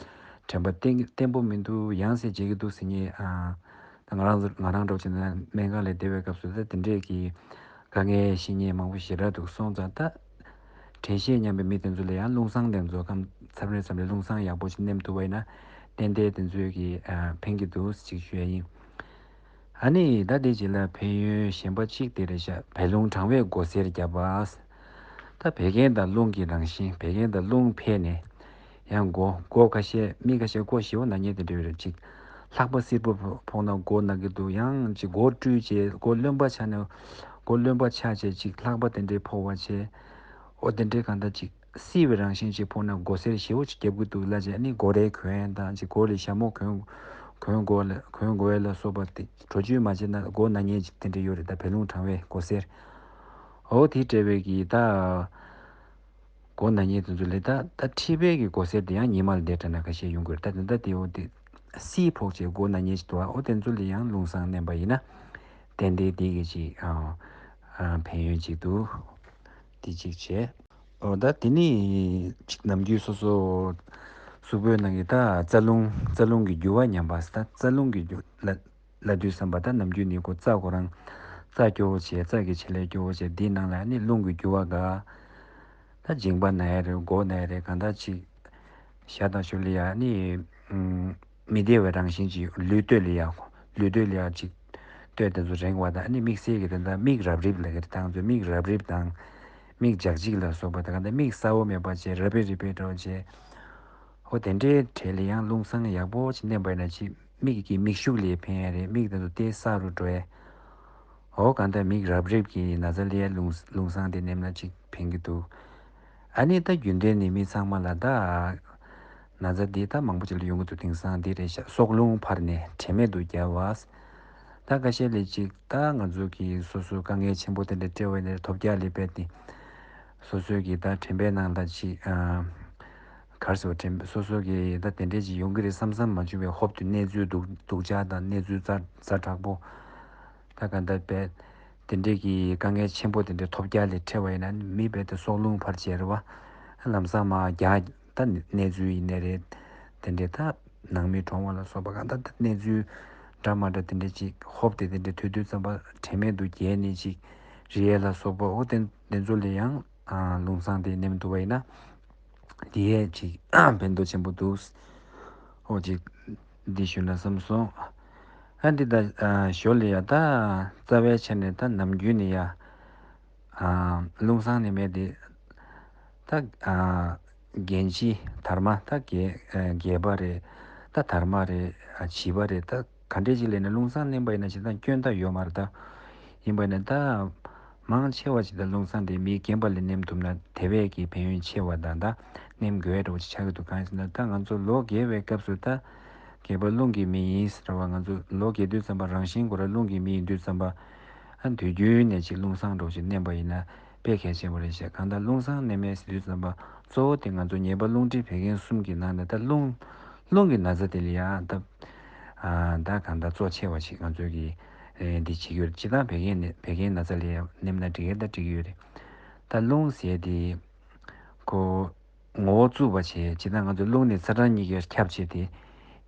དྲན་པ་བརྟན་བརྟན་པོ་མི་འདུག་ཡང་སེ་བརྗེད་ཀྱི་འདུག་ཟེར་མཁན་ཨ། ང་རང་ང་རང་འདྲ་བོ་བྱས་ན་སྨན་ཁང་ལ་བསྡད་པའི་སྐབས་སུ་ད་དེ་འདྲས་ཀྱི་དཀའ་ངལ་ཤེས་མཁན་མང་པོ་ཞེ་དྲག་འདུག་སོང་ཙང་ད་དྲན་ཤེས་ཉམས་པའི་མི་དེ་ཚོ་ལ་ཡང་རླུང་བཟང་དེ་ཚོ་ཁམས་མཚམས་རེ་མཚམས་རེ་རླུང་བཟང་ཡག་པོ་ཞིག་མནན་ཐུབ་པ་ཡིན་ན་ཏན་ཏན་དེ་ཚོས་ཀྱི་ཨ་ཕན་གྱི་འདུག་ཅིག་ཞུ་ཡ་ཡིན། ཨ་ནི་ད་དེ་རྗེས་ལ་ཕན་ཡོན་གཞན་པ་གཅིག་དེ་རེད་ཤག་བད་རླུང་གྲང་བས་མགོ་སེར་བརྒྱབ་པ། ད་བད་ཀན་དང་རླུང་གི་རང་བཞིན། བད་ཀན་དང་རླུང་འཕེལ་ནས་ ཡང་མགོ་མགོ་ཁ་ཤས་མི་ཁ་ཤས་མགོ་ཞེ་པོ་ན་མཁན་དེ་འདྲ་ཡོད་རེད། ཅིག་ལྷགས་པ་སེར་པོ་ཕོག་ན་མགོ་ན་གི་འདུག་ཡང་ཅིག་མགོ་བཀྲུས་བྱས་མགོ་རློན་པ་ཆགས་ན་མགོ་རློན་པ་ཆགས་བྱས་ཅིག་ལྷགས་པ་དེ་འདྲའི་ཕོག་པ་བྱས། ཨོ་དེ་འདྲའི་གང་ལྟར་ཅིག་བསིལ་བའི་རང་བཞིན་ཅིག་ཕོག་ན་མགོ་སེར་ཞེ་པོ་ཅིག་རྒྱབ་ཀྱི་འདུག་ལབ་བྱས། ཨ་ནི་མགོ་རས་གོན་ཡས་དང་ཅིག་མགོ་ལ་ཞྭ་མོ་གོན་གོན་དགོས་ལ་གོན་དགོས་ལ་སོགས་པ་དེ་བྲོ་བཅོས་མ་བྱས་ན་མགོ་ན་མཁན་ཅིག་དེ་འདྲ་ཡོད་རེད། ད་བད་རླུང་གྲང་བའི་མགོ་སེར། ཨོ་དེ་འདྲ་བའི་གི་ད། མགོ་ན་མཁན་དེ་ཚོ་ལ་ད་ད་མཁྲིས་པའི་གི་མགོ་སེར་དེ་ཡང་ཉི་མ་ལ་བསྡད་དྲགས་ན་ཁ་ཤས་ཡོང་གི་རེད། ད་དེ་འདྲ་དེ་འོ་དེ་བསིལ་ཕོག་བྱས་མགོ་ན་མཁན་ཞིག་འདུག་ཨོ་དེ་ཚོ་ལ་ཡང་རླུང་བསྲང་མནན་པ་ཡིན་ན་ཏན་ཏན་དེ་གི་ཅིག་ཨ་ཨ་ཕན་ཡོན་ཅིག་འདུག་དེ་གཅིག་བྱས། ཨོ་ད་དེ་ནི་ཅིག་ནམ་རྒྱུན་སོ་སོ་གཟུགས་པོའི་ནང་གི་ད་རྩ་རླུང་རྩ་རླུང་གི་རྒྱུ་བ་ཉམས་པ་ད་རྩ་རླུང་གི་རྒྱུ་ལ། ལབ་དུས་ཙམ་པ་ད་ནམ་རྒྱུན་ནི་ཁོ་རྩ་ཁོ་རང་རྩ་སྐྱོ་བོ་བྱས་རྩ་གི་ཆེད་ལས་སྐྱོ་བོ་བྱས་འདིའི་ནང་ལ་ནི་རླུང་གི་རྒྱུ་བ་འགའ། ད་མཇིང་པ་ན་ཡ་རེད། མགོ་ན་ཡ་རེད། གང་ལྟར་ཅིག་ཞྭ་དང་ཞུ་ལ་ཡ་ནི་མི་བདེ་བའི་རང་བཞིན་ཅིག་ལུས་སྟོད་ལ་ཡ་ལུས་སྟོད་ལ་ཡ་ཅིག་སྟོད་དེ་ཚོ་རེངས་བ་དང་ནི་དམིགས་བསལ་གྱི་དེ་འདྲ་མིག་རབ་རིབ་ལ་གི་རེད། ད་ང་ཚོ་མིག་རབ་རིབ་དང་མིག་འཇག་འཇིག་ལ་སོགས་པ་ད་གང་ལྟར་མིག་གསལ་བོ་མེད་པ་བྱས་རབ་རིབ་རིབ་པའི་འདྲ་བོ་བྱས། ཨོ་དེ་འདྲའི་གྲས་ལ་ཡང་རླུང་བསྲང་ཡག་པོ་ཅིག་མནན་པ་ཡིན་ན་ཅིག་མིག་གི་མིག་ཤུགས་ལ་ཕན་ཡ་རེད། མིག་དེ་ཚོ་ཏོག་ཙམ་གསལ་རུ་འགྲོ་ཡ། ཨོ་གང་ལྟར་མིག་རབ་རིབ་ཀྱི་ན་ཚ་ལ་ཡ་རླུང་རླུང་བསྲང་དེ་མནན་ན་ཅིག་ཕན་གྱི་འདུག་ཨ་ནི་ད་རྒྱུན་ལྡན་ནི་མི་ཚང་མ་ལ་ད་ན་ཚ་འདི་ད་མང་པོ་ཅིག་ལ་ཡོང་གི་འདུག་དེང་སང་འདི་རེད་ཤག་སྲོག་རླུང་འཕར་ནས་དྲན་མེད་དུ་བརྒྱལ་བ། ད་ཁ་ཤས་ལ་ཅིག་ད་ང་ཚོ་གི་སོ་སོ་དཀའ་ངལ་ཆེན་པོ་དེ་འདྲ་སྤྲད་པ་ཡིན་ན་ཐོལ་རྒྱག་ལ་རྦད་དེ་སོ་སོའི་གི་ད་དྲན་པའི་ནང་ད་ཅིག་ཨ། ག་རེ་ཟེར་བ་དྲན་སོ་སོ་གི་ད་དེ་འདྲས་ཅིག་ཡོང་གི་རེད་བསམ་བསམ་མ་བྱུང་བའི་ཧོབ་ཏེ་གནས་ཚུལ་སྡུག་སྡུག་ཅག་དང་གནས་ཚུལ་ཛ་ཛ་དྲག་པོ། ད་ག་འདྲ་རྦད་དེ་འདྲས་ཀྱི་དཀའ་ངལ་ཆེན་པོ་དེ་འདྲས་ཐོལ་རྒྱག་ལ་འཕྲད་པ་ཡིན་ན་མི་རྦད་དེ་སྲོག་རླུང་འཕར་བྱས་རེད་བ། ལམ་སང་མར་རྒྱག་ད་གནས་ཚུལ་ཡིན་ནའི་རེད། དེ་འདྲས་ད་ནང་མི་གྲོངས་པ་ལ་སོགས་པ་གང་ལྟར་ད་གནས་ཚུལ་འདྲ་མ་འདྲ་དེ་འདྲས་ཅིག་ཧོབ་སྟེ་དེ་འདྲས་ཐོས་དུས་ཙམ་པ་དྲན་མེད་དུ་བརྒྱལ་ནས་ཅིག་རེད་ལ་སོགས་པ་འོ་དེ་དེ་ཚོ་ལ་ཡང་རླུང་བསྲང་དེ་མནན་ཐུབ་པ་ཡིན་ན། འདི་ཡས་ཅིག་ཕན་ཐོགས་ཆེན་པོ་འདུག་ཨོ་ཅིག་འདི་ཞུས་ན་བསམ་སོང་། ཨ་འདི་ད་ཞོར་ལ་ཡ་ད་རྩ་བའི་ཆ་ནས་ད་ནམ་རྒྱུན་ནས་ཡ་རླུང་བསྲང་ནི་མེད་དེ་ད་རྒན་བྱིས་དར་མ་ད་རྒས་རྒས་པ་རེད། ད་དར་མ་རེད། བྱིས་པ་རེད། ད་ག་འདྲས་ཅིག་ལས་ནས་རླུང་བསྲང་མནན་པ་ཡིན་ན་ཅི་ད་སྐྱོན་ད་ཡོད་མ་རེད། ད་ཡིན་པ་ནས་ད། མང་ཆེ་བ་ཅིག་ད་རླུང་བསྲང་དེ་མི་རྒན་པ་ལ་མནན་ཐུབ་ན་དེ་བས་ཀྱི་ཕན་ཡོན་ཆེ་བ་དང་ད་མནན་དགོས་འདྲ་བོ་ཅིག་ཆགས་ཀྱི་འདུག་གང་ཡིན་ཟེར་ན་ད་ང་ཚོ་ལོ་རྒས་པའི་སྐབས་སུ་ད་རྒས་པ་རླུང་གི་མི་ཡིན་ཟེར་བ་ང་ཚོ་ལོ་རྒས་དུས་ཙམ་པ་རང་བཞིན་ཁོ་རང་རླུང་གི་མི་ཡིན་དུས་ཙམ་པ་ཨ་དུས་རྒྱུན་ནས་ཅིག་རླུང་བསྲང་འདྲ་བོ་ཅིག་མནན་པ་ཡིན་ན་དཔེ་གལ་ཆེན་པོ་རེད་ཤག་གང་ལྟར་རླུང་བསྲང་མནན་མེད་ཟེར་དུས་ཙམ་པ་གཙོ་བོ་དེ་ང་ཚོ་ཉེས་པ་རླུང་མཁྲིས་བད་ཀན་གསུམ་གྱི་ནང་ནས་ད་རླུང་རླུང་གི་ན་ཚ་དེ་ལ་ཡང་ད་ད་གང་ལྟར་གཙོ་ཆེ་བ་ཅིག་ང་ཚོ་གི་འདི་བྱེད་ཀྱི་ཡོད་རེད། སྤྱིར་བཏང་བད་ཀན་ནི་བད་ཀན་ན་ཚ་ལ་མནན་ན་འགྲིག་གི་རེད། ད་འགྲིག་གི་ཡོད་རེད། ད་རླུང་ཟེར་དེ་ཁོ་ངོ་བོ་རྩུབ་པ་བྱས། སྤྱིར་བཏང་ང་ཚོ་རླུང་ནི་ཚ་གྲང་གཉིས་ཀར་ཁྱབ་བྱས་ཏེ།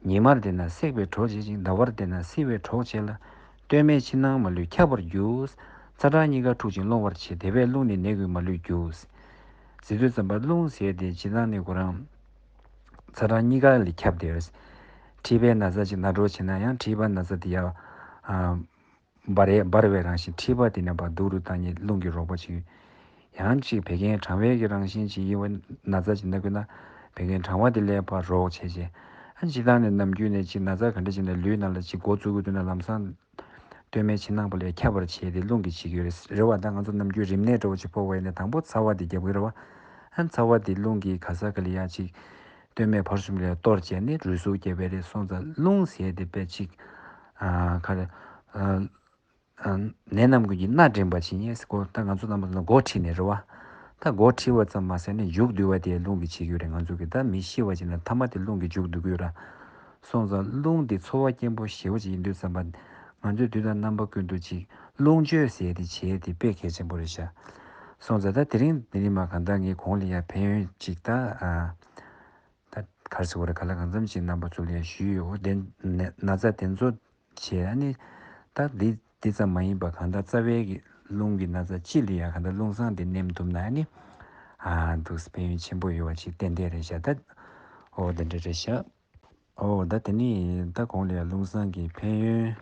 ཉི་མར་བལྟས་ན་སྲེག་པའི་གྲོགས་བྱེད་ཅིང་ཟླ་བར་བལྟས་ན་བསིལ་བའི་གྲོགས་བྱེད་ལ། ལྟོས་མེད་ཕྱི་ནང་མ་ལུས་ཁྱབ་པར་འགྱུར། ཚ་གྲང་གཉིས་ཀ་འཁྲུག་ཅིང་སློང་བར་བྱེད། དེ་བས་རླུང་ནི་ནད་ཀྱི་མ་ལུས་རྒྱུ། ཟེར་དུས་ཙམ་པ་རླུང་ཟེར་དེ་སྤྱིར་བཏང་ནི་ཁོ་རང་ཚ་གྲང་གཉིས་ཀ་ལ་ཁྱབ་བསྡད་ཡོད། མཁྲིས་པའི་ན་ཚ་ཅིག་ན་འགྲོ་བྱེད་ན་ཡང་མཁྲིས་པ་ན་ཚ་དེ་ཡང་འབར་ཡས་འབར་བའི་རང་བཞིན། མཁྲིས་པ་དེ་ནས་ཕར་སྡུག་རུ་བཏང་ནས་རླུང་གི་རོགས་པ་བྱེད། ཡང་ཅིག་བད་ཀན་གྲང་བའི་གི་རང་བཞིན་ཅིག་ཡིན་པ་ན་ཚ་ཅིག་ན་དགོས་ན་བད་ཀན་གྲང་བ་དེ་ལས་ཕར་རོགས་བྱེད་བྱེད། ཨ་སྤྱིར་བཏང་ནས་ནམ་རྒྱུན་ནས་ཅིག་ན་ཚ་ག་འདྲ་ཅིག་ན་ལུས་ནང་ལ་ཅིག་འགོ་བཙུགས་དགོས་དུས་ན་ལམ་སང་། སྟོད་སྨད་ཕྱི་ནང་པོ་ལས་ཁྱབ་པར་བྱས་ཏེ་རླུང་གིས་བྱེད་ཀྱི་ཡོད་རེད་རེད་བ། ད་ང་ཚོ་ནམ་རྒྱུན་རིམས་ནད་འདྲ་བོ་ཅིག་ཕོག་པ་ཡིན་ན་དང་པོ་ཚ་བ་དེ་རྒྱབ་ཀྱི་རེད་བ། ཨ་ཚ་བ་དེ་རླུང་གིས་ག་ས་ག་ལ་ཡ་ཅིག་སྟོད་སྨད་བར་གསུམ་ལ་གཏོར་བྱས་ནས་རུས་ཟུག་རྒྱབ་པ་རེད། སོང་ཙང་རླུང་ཟེར་དེ་དཔེ་ཅིག་ཨ་ག་རེ་ཨ་ཨ་ནད་རྣམས་ཀུན་གྱི་མནའ་འདྲེན་པ་ཅིག་ཡིན་ཟེར་གོ། ད་ང་ཚོ་རྣམ་པ་ཚོ་ལ་མགོ་ཁྲིད་ནས་རེད་བ། ད་མགོ་ཁྲིད་པ་ཙམ་མ་ཟད་ནས་མཇུག་བསྡུ་བ་དེ་རླུང་གིས་བྱེད་ཀྱི་ཡོད་རེད། ང་ཚོ་གི་ད་མི་ཤི་བ་ཅིག་ན་མཐའ་མ་དེ་རླུང་གིས་མཇུག་བསྡུ་གི་ཡོད་ར། སོང་ཙང་རླུང་འདི་ཚོར་བ་སྐྱེན་པོ་ཞེ་པོ་ཅིག་ཡིན་དུས་ཙམ་པ། ང་ཚོས་དུས་དང་རྣམ་པ་ཀུན་ཏུ་ཅིག་རླུང་བཅོས་ཟེར་དེ་བྱེད་དེ་དཔེ་གལ་ཆེན་པོ་རེད་ཤག་སོང་ཙང་ད་དེ་རིང་འདི་ནི་མ་གང་ལྟར་ངས་གོང་ལ་ཡ་ཕན་ཡོན་ཅིག་ད་ཨ། ད་གར་སི་བོ་རེ་ག་ལ་གང་འཚམ་ཅིག་རྣམ་པ་ཚོ་ལ་ཡ་ཞུས་ཡོད། འོ་དེ་ན་ན་ཚ་དེ་ཚོ་བྱས་ཨ་ནི་ད་འདི་འདི་ཙམ་མ་ཡིན་པ་གང་ལྟར་རྩ་བའི་གི་རླུང་གི་ན་ཚ་སྤྱི་ལ་ཡ་གང་ལྟར་རླུང་བསྲང་དེ་མནན་ཐུབ་ན་ཨ་ནི་ཨ་འདུག་ཕན་ཡོན་ཆེན་པོ་ཡོད་པ་ཅིག་ཏན་ཏན་རེད་ཤག་ད་འོ་དེ་འདྲ་རེད་ཤག་ཨོ་ད་དེ་ནི་ད་གོང་ལ་ཡང་རླུང་བསྲང་གི་ཕན་ཡོན།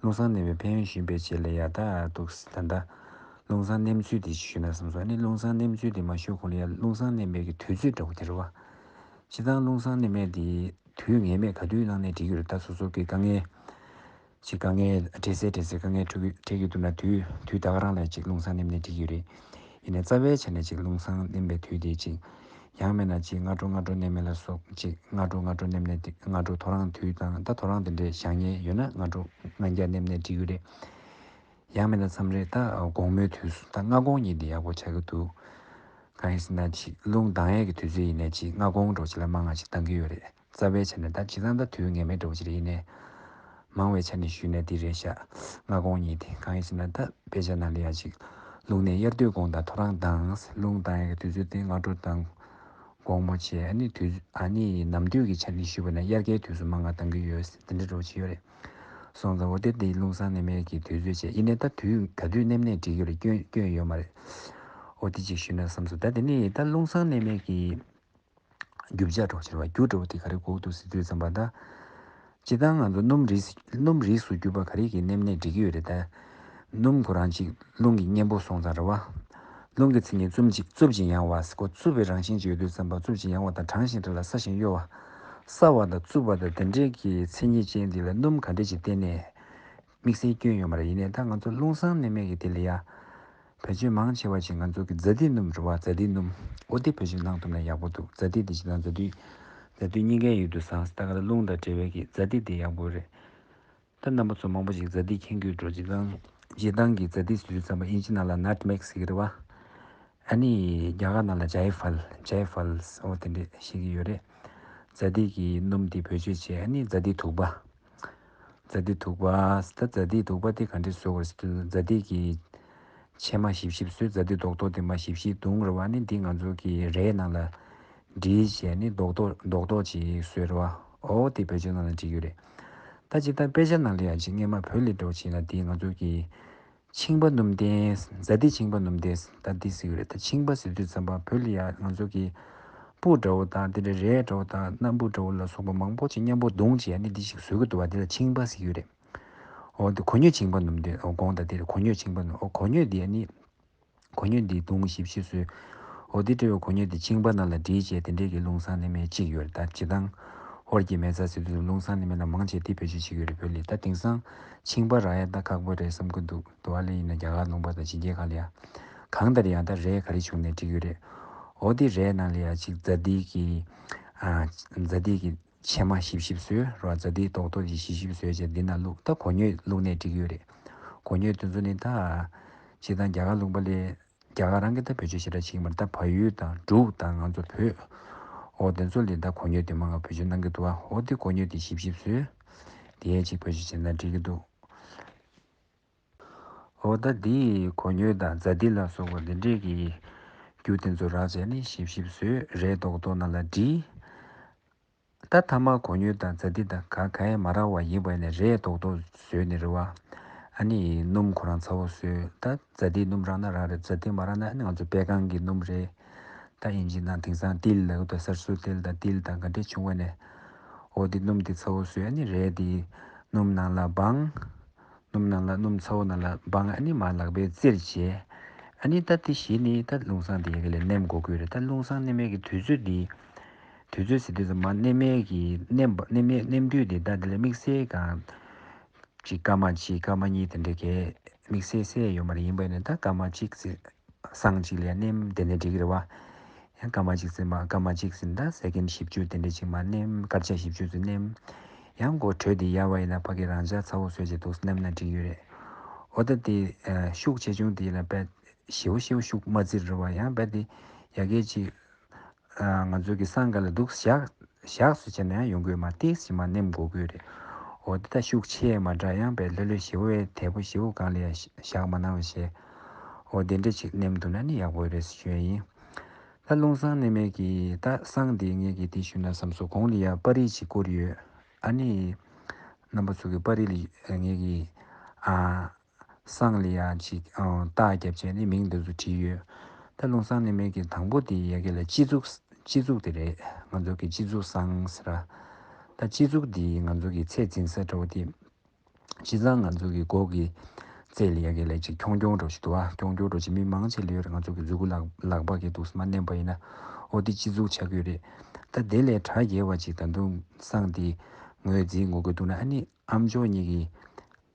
རླུང་བསྲང་མནན་པའི་ཕན་ཡོན་ཞུས་པའི་རྗེས་ལ་ཡ་ད་འདུག་ད་ལྟ་རླུང་བསྲང་མནན་ཚུལ་དེ་ཞུས་ན་བསམ་སོང་། ཨ་ནི་རླུང་བསྲང་མནན་ཚུལ་དེ་མ་ཞུ་གོང་ལ་ཡ་རླུང་བསྲང་མནན་པའི་གི་དུས་ཚོད་འདྲ་བོ་དེ་རེད་བ། སྤྱིར་བཏང་རླུང་གསང་མནན་མས་དེ་དུས་ངེས་མེད་ག་དུས་གནང་ནས་འགྲིག་གི་རེད། ད་སོ་སོ་གི་དཀའ་ངལ་ཅིག་དཀའ་ངལ་འཕྲད་སའི་འཕྲད་སའི་དཀའ་ངལ་འཕྲད་ཀྱི་འཕྲད་ཀྱི་འདུག་ན། དུས་དུས་ད་ག་རང་ལ་ཅིག་རླུང་གསང་མནན་ནས་འགྲིག་གི་རེད། ཡིན་ནའི་རྩ་བའི་ཆ་ནས་ཅིག་རླུང་གསང་མནན་པའི་དུས་དེ་ཅིག་ཡང་མིན་ན་ཅིག་སྔ་དྲོ་སྔ་དྲོ་མནན་མས་ལ་སོགས། ཅིག་སྔ་དྲོ་སྔ་དྲོ་མནན་ནས་དེ་སྔ་དྲོ་ཐོ་རངས་དུས་དང་། ད་ཐོ་རངས་དེ་འདྲའི་བཞག་མཁན་ཡོད་ན་སྔ་དྲོ་སྔ་འགྱངས་མནན་ནས་འགྲིག་གི་རེད། ཡང་མིན་ན་མཚམས་རེ་ད་དགོང་མོའི་དུས་སུ་ད་སྔ་དགོང་གཉིས་དེ་ཡག་པོ་ཆགས་ཀྱི་འདུག་གང་ཡིན་ཟེར་ན་ཅིག་རླུང་ལྡང་ཡས་ཀྱི་དུས་ཚོད་ཡིན་ནའི་ཅིག་སྔ་དགོང་འདྲ་བོ་ཅིག་ལ་མང་ང་ཅིག་ལྡང་གི་ཡོད་རེད། རྩ་བའི་ཆ་ནས་ད་སྤྱིར་བཏང་ད་དུས་ངེས་མེད་འདྲ་བོ་ཅིག་རེད། ཡིན་ནའི་མང་བའི་ཆ་ནས་ཞུས་ན་འདི་རེད་ཤག་སྔ་དགོང་གཉིས་དེ། གང་ཡིན་ཟེར་ན་ད་དཔེ་ཆ་ནང་ལ་ཡང་ཅིག་རླུང་ནད་དབྱར་དུས་དགོང་དང་ཐོ་རངས་དང་། རླུང་ལྡང་ཡས་ཀྱི་དུས་ཚོད་དེ་སྔ་དྲོ་དང་དགོང་མོ་བྱས། ཨ་ནི་དུས་ཨ་ནི་ནམ་དུས་ཀྱི་ཆ་ནས་ཞུས་པ་ན་དབྱར་ཁའི་དུས་སུ་མང་ང་ལྡང་གི་ཡོད། དེ་འདྲ་འདྲ་བོ་ཅིག་ཡོད་རེད། སོང་ཙང་འོ་དེ་དེ་རླུང་གསང་མནན་མའི་གི་དུས་ཚོད་བྱས། ཡིན་ནའི་ད་དུས་ག་དུས་མནན་ནའི་འགྲིག་གི་རེད། སྐྱོན་སྐྱོན་ཡོད་མ་རེད། འོ་དེ་ཅིག་ཞུས་ན་བསམ་སོང་། ད་དེ་ནས་ད་རླུང་གསང་མནན་མའི་གི་རྒྱུ་ཆ་འདྲ་བོ་ཅིག་རེད་བ། རྒྱུ་འདྲ་བོ་དེ་ག་རེ་དགོས་འདུག་ཟེར་དུས་ཙམ་པ། ད་སྤྱིར་བཏང་ང་ཚོ་སྣུམ་རིགས་སྣུམ་རིགས་སུ་གྱུར་པ་ག་རེ་གི་མནན་ནའི་འགྲིག་གི་ཡོད་རེད། ད་སྣུམ་ཁོ་རང་ཅིག་རླུང་གི་གཉེན་པོ་སོང་ཙང་རེད་བ། རླུང་གི་མཚན་ཉིད་རྩུབ་ཅིང་རྩུབ་ཅིང་ཡང་བ་ཟེར་གོ། རྩུབ་པའི་རང་བཞིན་ཅིག་ཡོད་དུས་ཙམ་པ། རྩུབ་ཅིང་ཡང་བ་དང་གྲང་ཞིང་བྲལ་ལ་སྲ་ཞིང་གཡོ་བ། སྲ་བ་དང་རྩུབ་པ་དང་དེ་འདྲའི་གི་མཚན་ཉིད་ཅན་འདི་ལ་སྣུམ་ག་འདྲ་ཅིག་བསྟེན་ནའི་དམིགས་བསལ་སྐྱོན་ཡོད་མ་རེད། ཡིན་ནའི་ད་ང་ཚོ་རླུང་གསང་མནན་མའི་གི་དེ་ལ་ཡ་བེད་སྤྱོད་མང་ཆེ་བ་ཅིག་ང་ཚོ་གི་ཛ་དྷི་སྣུམ་རེད་བ། ཛ་དྷི་སྣུམ། འོ་དེ་བེད་སྤྱོད་གནང་ཐུབ་ན་ཡག་པོ་འདུག་ཛ་དྷི་དེ་སྤྱིར་བཏང་ཛ་དྷི་ཛ་དྷི་གཉིས་ཀའི་ཡུལ་དུ་ཟངས་ད་ག་ལ་རླུང་དང་འབྲེལ་བའི་གི་ཛ་དྷི་དེ་ཡག་པོ་རེད། ད་རྣམ་པ་ཚོ་མང་པོ་ཞིག་ཛ་དྷི་མཁྱེན་གྱི་འགྲོ། སྤྱིར་བཏང་སྤྱིར་བཏང་གི་ཛ་དྷི་ཟེར་དུས་ཙམ་པ་ཨིན་ཇི་ནང་ལ་ནཊ་མེག་ཟེར་གྱི་རེད་བ། ཨ་ནི་རྒྱ་གར་ནང་ལ་ཇའི་ཧྥལ། ཇའི་ཧྥལ་འོ་དེ་འདྲས་བཤད་ཀྱི་ཡོད་རེད། ཛ་དྷི་གི་སྣུམ་དེ་བེད་སྤྱོད་བྱས། ཨ་ནི་ཛ་དྷི་དུག་པ། ཛ་དྷི་དུག་པ། ད་ཛ་དྷི་དུག་པ་དེ་ག་འདྲས་བཟོ་དགོས་ཟེར་དུས། ཛ་དྷི་གི་ཕྱེ་མ་ཞིབ་ཞིབ་བཟོས། ཛ་དྷི་རྡོག་རྡོག་དེ་མར་ཞིབ་ཞིབ་བརྡུངས་རེད་བ། ཨ་ནི་འདི་ང་ཚོ་གི་རས་ནང་ལ་བསྒྲིལ་བྱས་ནི་རྡོག་རྡོག་རྡོག་རྡོག་ཅིག་བཟོས་རེད་བ། འོ་དེ་བེད་སྤྱོད་གནང་ན་འགྲིག་གི་རེད། ད་ཇི་ལྟར་དཔེ་ཆ་ནང་ལ་ཡང་ཅིག་སྔས་མ་བོད་ལ་འགྲོ་བྱས་ན་དེ་ང་ཚོ་གི་མཆིན་པ་སྣུམ་ལྡན། ཛ་དྷི་མཆིན་པ་སྣུམ་ལྡན་ད་འདི་ཟེར་གྱི་རེད། ད་མཆིན་པ་ཟེར་དུས་ཙམ་པ་བོད་ལ་ཡང་ང་ཚོ་གི་སྤུ་འདྲ་བོ་དང་དེ་འདྲ་རས་འདྲ་བོ་དང་སྣམ་བུ་འདྲ་བོ་ལ་སོགས་པ་མང་པོ་ཅིག་མཉམ་པོ་བརྡུངས་བྱས་ནི་འདི་ཞིག་བཟོ་གི་འདུག་བ། འདི་ལ་མཆིན་པ་ཟེར་གྱི་རེད། འོ་འདི་གོ་སྙོད་མཆིན་པ་སྣུམ་ལྡན། འོ་དགོངས་དག་འདི་རེད། གོ་སྙོད་མཆིན་པ་སྣུམ། འོ་གོ་སྙོད་འདི་ནི་གོ་སྙོད་འདི་བརྡུངས་ཞིབ་ཞིབ་བཟོས། འོ་འདི་འདྲ་བའི་གོ་སྙོད་འདི་མཆིན་པ་ནང་ལ་བསྒྲིལ་བྱས་དེ་འདྲས་ཀྱི་རླུང་གསང་མནན་མས་གཅིག་ཡོད་རེད། ད་སྤྱིར་བཏང་ཧོར་གྱི་མེ་བཙའ་ཟེར་དུས་རླུང་གསང་མནན་མས་ལ་མང་ཆེ་དེ་བེད་སྤྱོད་བྱེད་ཀྱི་ཡོད་རེད། བོད་ལ། ད་དེང་སང་མཆིན་པ་རག་ཡ་ད་ཁག་པོ་རེད་བསམ་གྱི་འདུག་འདུག་བ། ལ་ཡིན་ན་རྒྱ་གར་ལུང་པ་དང་ཕྱི་རྒྱལ་ཁག་ལ་ཡ་གང་ལྟར་ཡང་ད་རས་ག་རེ་བྱུང་ནའི་འགྲིག་གི་རེད། འོ་དེ་རས་ནང་ལ་ཡ་ཅིག་ཛ་དྷི་གི་ཨ་ཛ་དྷི་གི་ཕྱེ་མ་ཞིབ་ཞིབ་བཟོས་ར། ཛ་དྷི་རྡོག་རྡོག་ཅིག་ཞིབ་ཞིབ་བཟོས་བྱས་འདི་ནང་བླུགས། ད་གོ་སྙོད་བླུགས་ནའི་འགྲིག་གི་ཡོད་རེད། གོ་སྙོད་དེ་ཚོ་ནི་ད་སྤྱིར་བཏང་རྒྱ་གར་ལུང་པ་ལ་རྒྱ་གར་རང་གིས་ད་བེད་སྤྱོད་ཞེ་དྲག་བྱེད་ཀྱི་མ་རེད། ད་བལ་ཡུལ་དང་འབྲུག་དང་ང་ཚོ་བོད་འོ་དེ་ཚོ་ལ་ད་གོ་སྙོད་དེ་མང་ང་བེད་སྤྱོད་གནང་གི་འདུག་བ། འོ་དེ་གོ་སྙོད་དེ་ཞིབ་ཞིབ་བཟོས། དེ་ཡས་ཅིག་བེད་སྤྱོད་བྱས་ན་འགྲིག་གི་འདུག་འོ་ད་འདི་གོ་སྙོད་དང་ཛ་དྷི་ལ་སོགས་པ་འདི་འདྲས་ཀྱི་རྒྱུ་དེ་ཚོ་རག་བྱས་ནས་ཞིབ་ཞིབ་བཟོས། རས་རྡོག་རྡོག་ནང་ལ་བསྒྲིལ། ད་ཐ་མ་གོ་སྙོད་དང་ཛ་དྷི་དང་ག་ག་ཡང་མ་རག་པ་ཡིན་པ་ཡིན་ན་རས་རྡོག་རྡོག་བཟོས་ནི་རེད་བ། ཨ་ནི་སྣུམ་ཁོ་རང་ཚ་བོ་བཟོས། ད་ཛ་དྷི་སྣུམ་རག་ན་རག་རེད། ཛ་དྷི་མ་རག་ན་ཨ་ནི་ང་ཚོ་པད་ཁང་གི་སྣུམ་རེད། ད་ཨིན་ཇི་ནང་དེང་སང་ཏིལ་ལབ་ཀྱི་འདུག་སར་སོ་ཏིལ་དང་ཏིལ་དང་ག་འདྲས་བྱུང་བ་ནས། འོ་དེ་སྣུམ་དེ་ཚ་བོ་བཟོས། ཨ་ནི་རས་དེ་སྣུམ་ནང་ལ་སྦངས། སྣུམ་ནང་ལ་སྣུམ་ཚ་བོ་ནང་ལ་སྦངས། ཨ་ནི་མར་ལག་པས་བཙིར་བྱས། ཨ་ནི་ད་དེ་གཞི་ནི་ད་རླུང་གསང་དེ་ཡ་གི་ལ་མནན་དགོས་ཀྱི་རེད། ད་རླུང་གསང་མནན་མའི་གི་དུས་ཚོད་འདི། དུས་ཚོད་ཟེར་དུས་ཙམ་མ་མནན་མའི་གི་མནན་པ་མནན་མའི་མནན་དུས་འདི་ད་དེ་ལ་དམིགས་བསལ་གང་ཅིག་སྐར་མ་གཅིག་སྐར་མ་གཉིས་དེ་འདྲ་གས་དམིགས་བསལ་གསལ་ཡོད་མ་རེད། ཡིན་པ་ཡིན་ན་ད་སྐར་མ་གཅིག་ཙམ་སང་གཅིག་ལ་མནན་དེ་ནས་འགྲིག་གི་རེད་བ། ཡང་སྐར་མ་གཅིག་ཙམ་མ་སྐར་མ་གཅིག་ཙམ་ད་སེ་ཀན་བཞི་བཅུ་དེ་འདྲ་ཅིག་མ་མནན། སྐར་ཆ་བཞི་བཅུ་ཙམ་མནན། ཡང་མགོ་དྲོད་དེ་ཡལ་བ་ཡིན་ན་ཕ་གི་རང་འཇགས་ཚ་བོ་བཟོས་བྱས་འདུག་མནན་ན་འགྲིག་ཡོད་རེད། འོ་ད་དེ་ཤུགས་ཆེ་ཆུང་དེ་ལ་དཔེ་ཞེ་བོ་ཞེ་བོ་ཤུགས་མ་བཙིར་རེད་བ། ཡང་དཔེ་དེ་ཡ་གི་ཅིག་ང་ཚོ་གི་སང་ག་ལ་འདུག་བཞག་བཞག་སུ་བྱས་ན་ཡང་ཡོང་གི་ཡོད་མ་རེད། ཏིག་ཙམ་མ་མནན་དགོས་ཀྱི་ཡོད་རེད། འོ་དེ་ད་ཤུགས་ཆེ་མ་འདྲ་ཡང་དཔེ་ལྷོད་ལྷོད་ཞེ་བོ་བས་དལ་པོ་ཞེ་བོ་སྒང་ལ་ཡང་བཞག་མ་གནང་བ་བྱས། འོ་དེ་འདྲ་ཅིག་མནན་ཐུབ་ན་ནི་ཡག་པོ་རེད་ཞུ་ཡ་ཡིན། ད་རླུང་གསང་མནན་མའི་གི་ད་གསང་འདི་ངས་གི་དེ་ཞུས་ན་བསམ་སོང་། གོང་ལ་ཡ་པར་རིས་ཅིག་བསྐུར་ཡོད། ཨ་ནི་རྣམ་པ་ཚོ་གི་པར་རིས་ལ་ངས་གི་ཨ། གསང་ལ་ཡ་ཅིག་ཨང་རྟགས་བརྒྱབ་བྱས་ནས་མིང་འདི་ཚོ་བྲིས་ཡོད། ད་རླུང་གསང་མནན་མའི་གི་དང་པོ་དེ་ཡ་གི་ལ་སྤྱི་གཙུག་སྤྱི་གཙུག་དེ་རེད། ང་ཚོ་གི་སྤྱི་གཙུག་གསང་ཟེར་ར། ད་སྤྱི་གཙུག་འདི་ང་ཚོ་གི་ཚད་འཛིན་ས་འདྲ་བོ་དེ། སྤྱིར་བཏང་ང་ཚོ་གི་མགོ་གི་རྩེ་ལ་ཡ་གི་ལ་ཅིག་ཁྱོང་ཁྱོང་འདྲ་བོ་ཞིག་འདུག་ཨ། ཁྱོང་ཁྱོང་འདྲ་བོ་ཅིག་མི་མང་ཆེ་ལ་ཡོད་རེད། ང་ཚོ་གི་མཛུ་གུ་ལག་ལག་པ་གི་འདུག་སེ་མ་མནན་པ་ཡིན་ན། འོ་དེ་སྤྱི་གཙུག་ཆགས་ཀྱི་ཡོད་རེད། ད་དེ་ལས་གྲ་རྒྱས་པ་ཅིག་ད་དུང་བསང་དེ་ངོས་འཛིན་ངོ་རྒོལ་འདུག་ན། ཨ་ནི་ཨ་མཆོག་གཉིས་ཀྱི་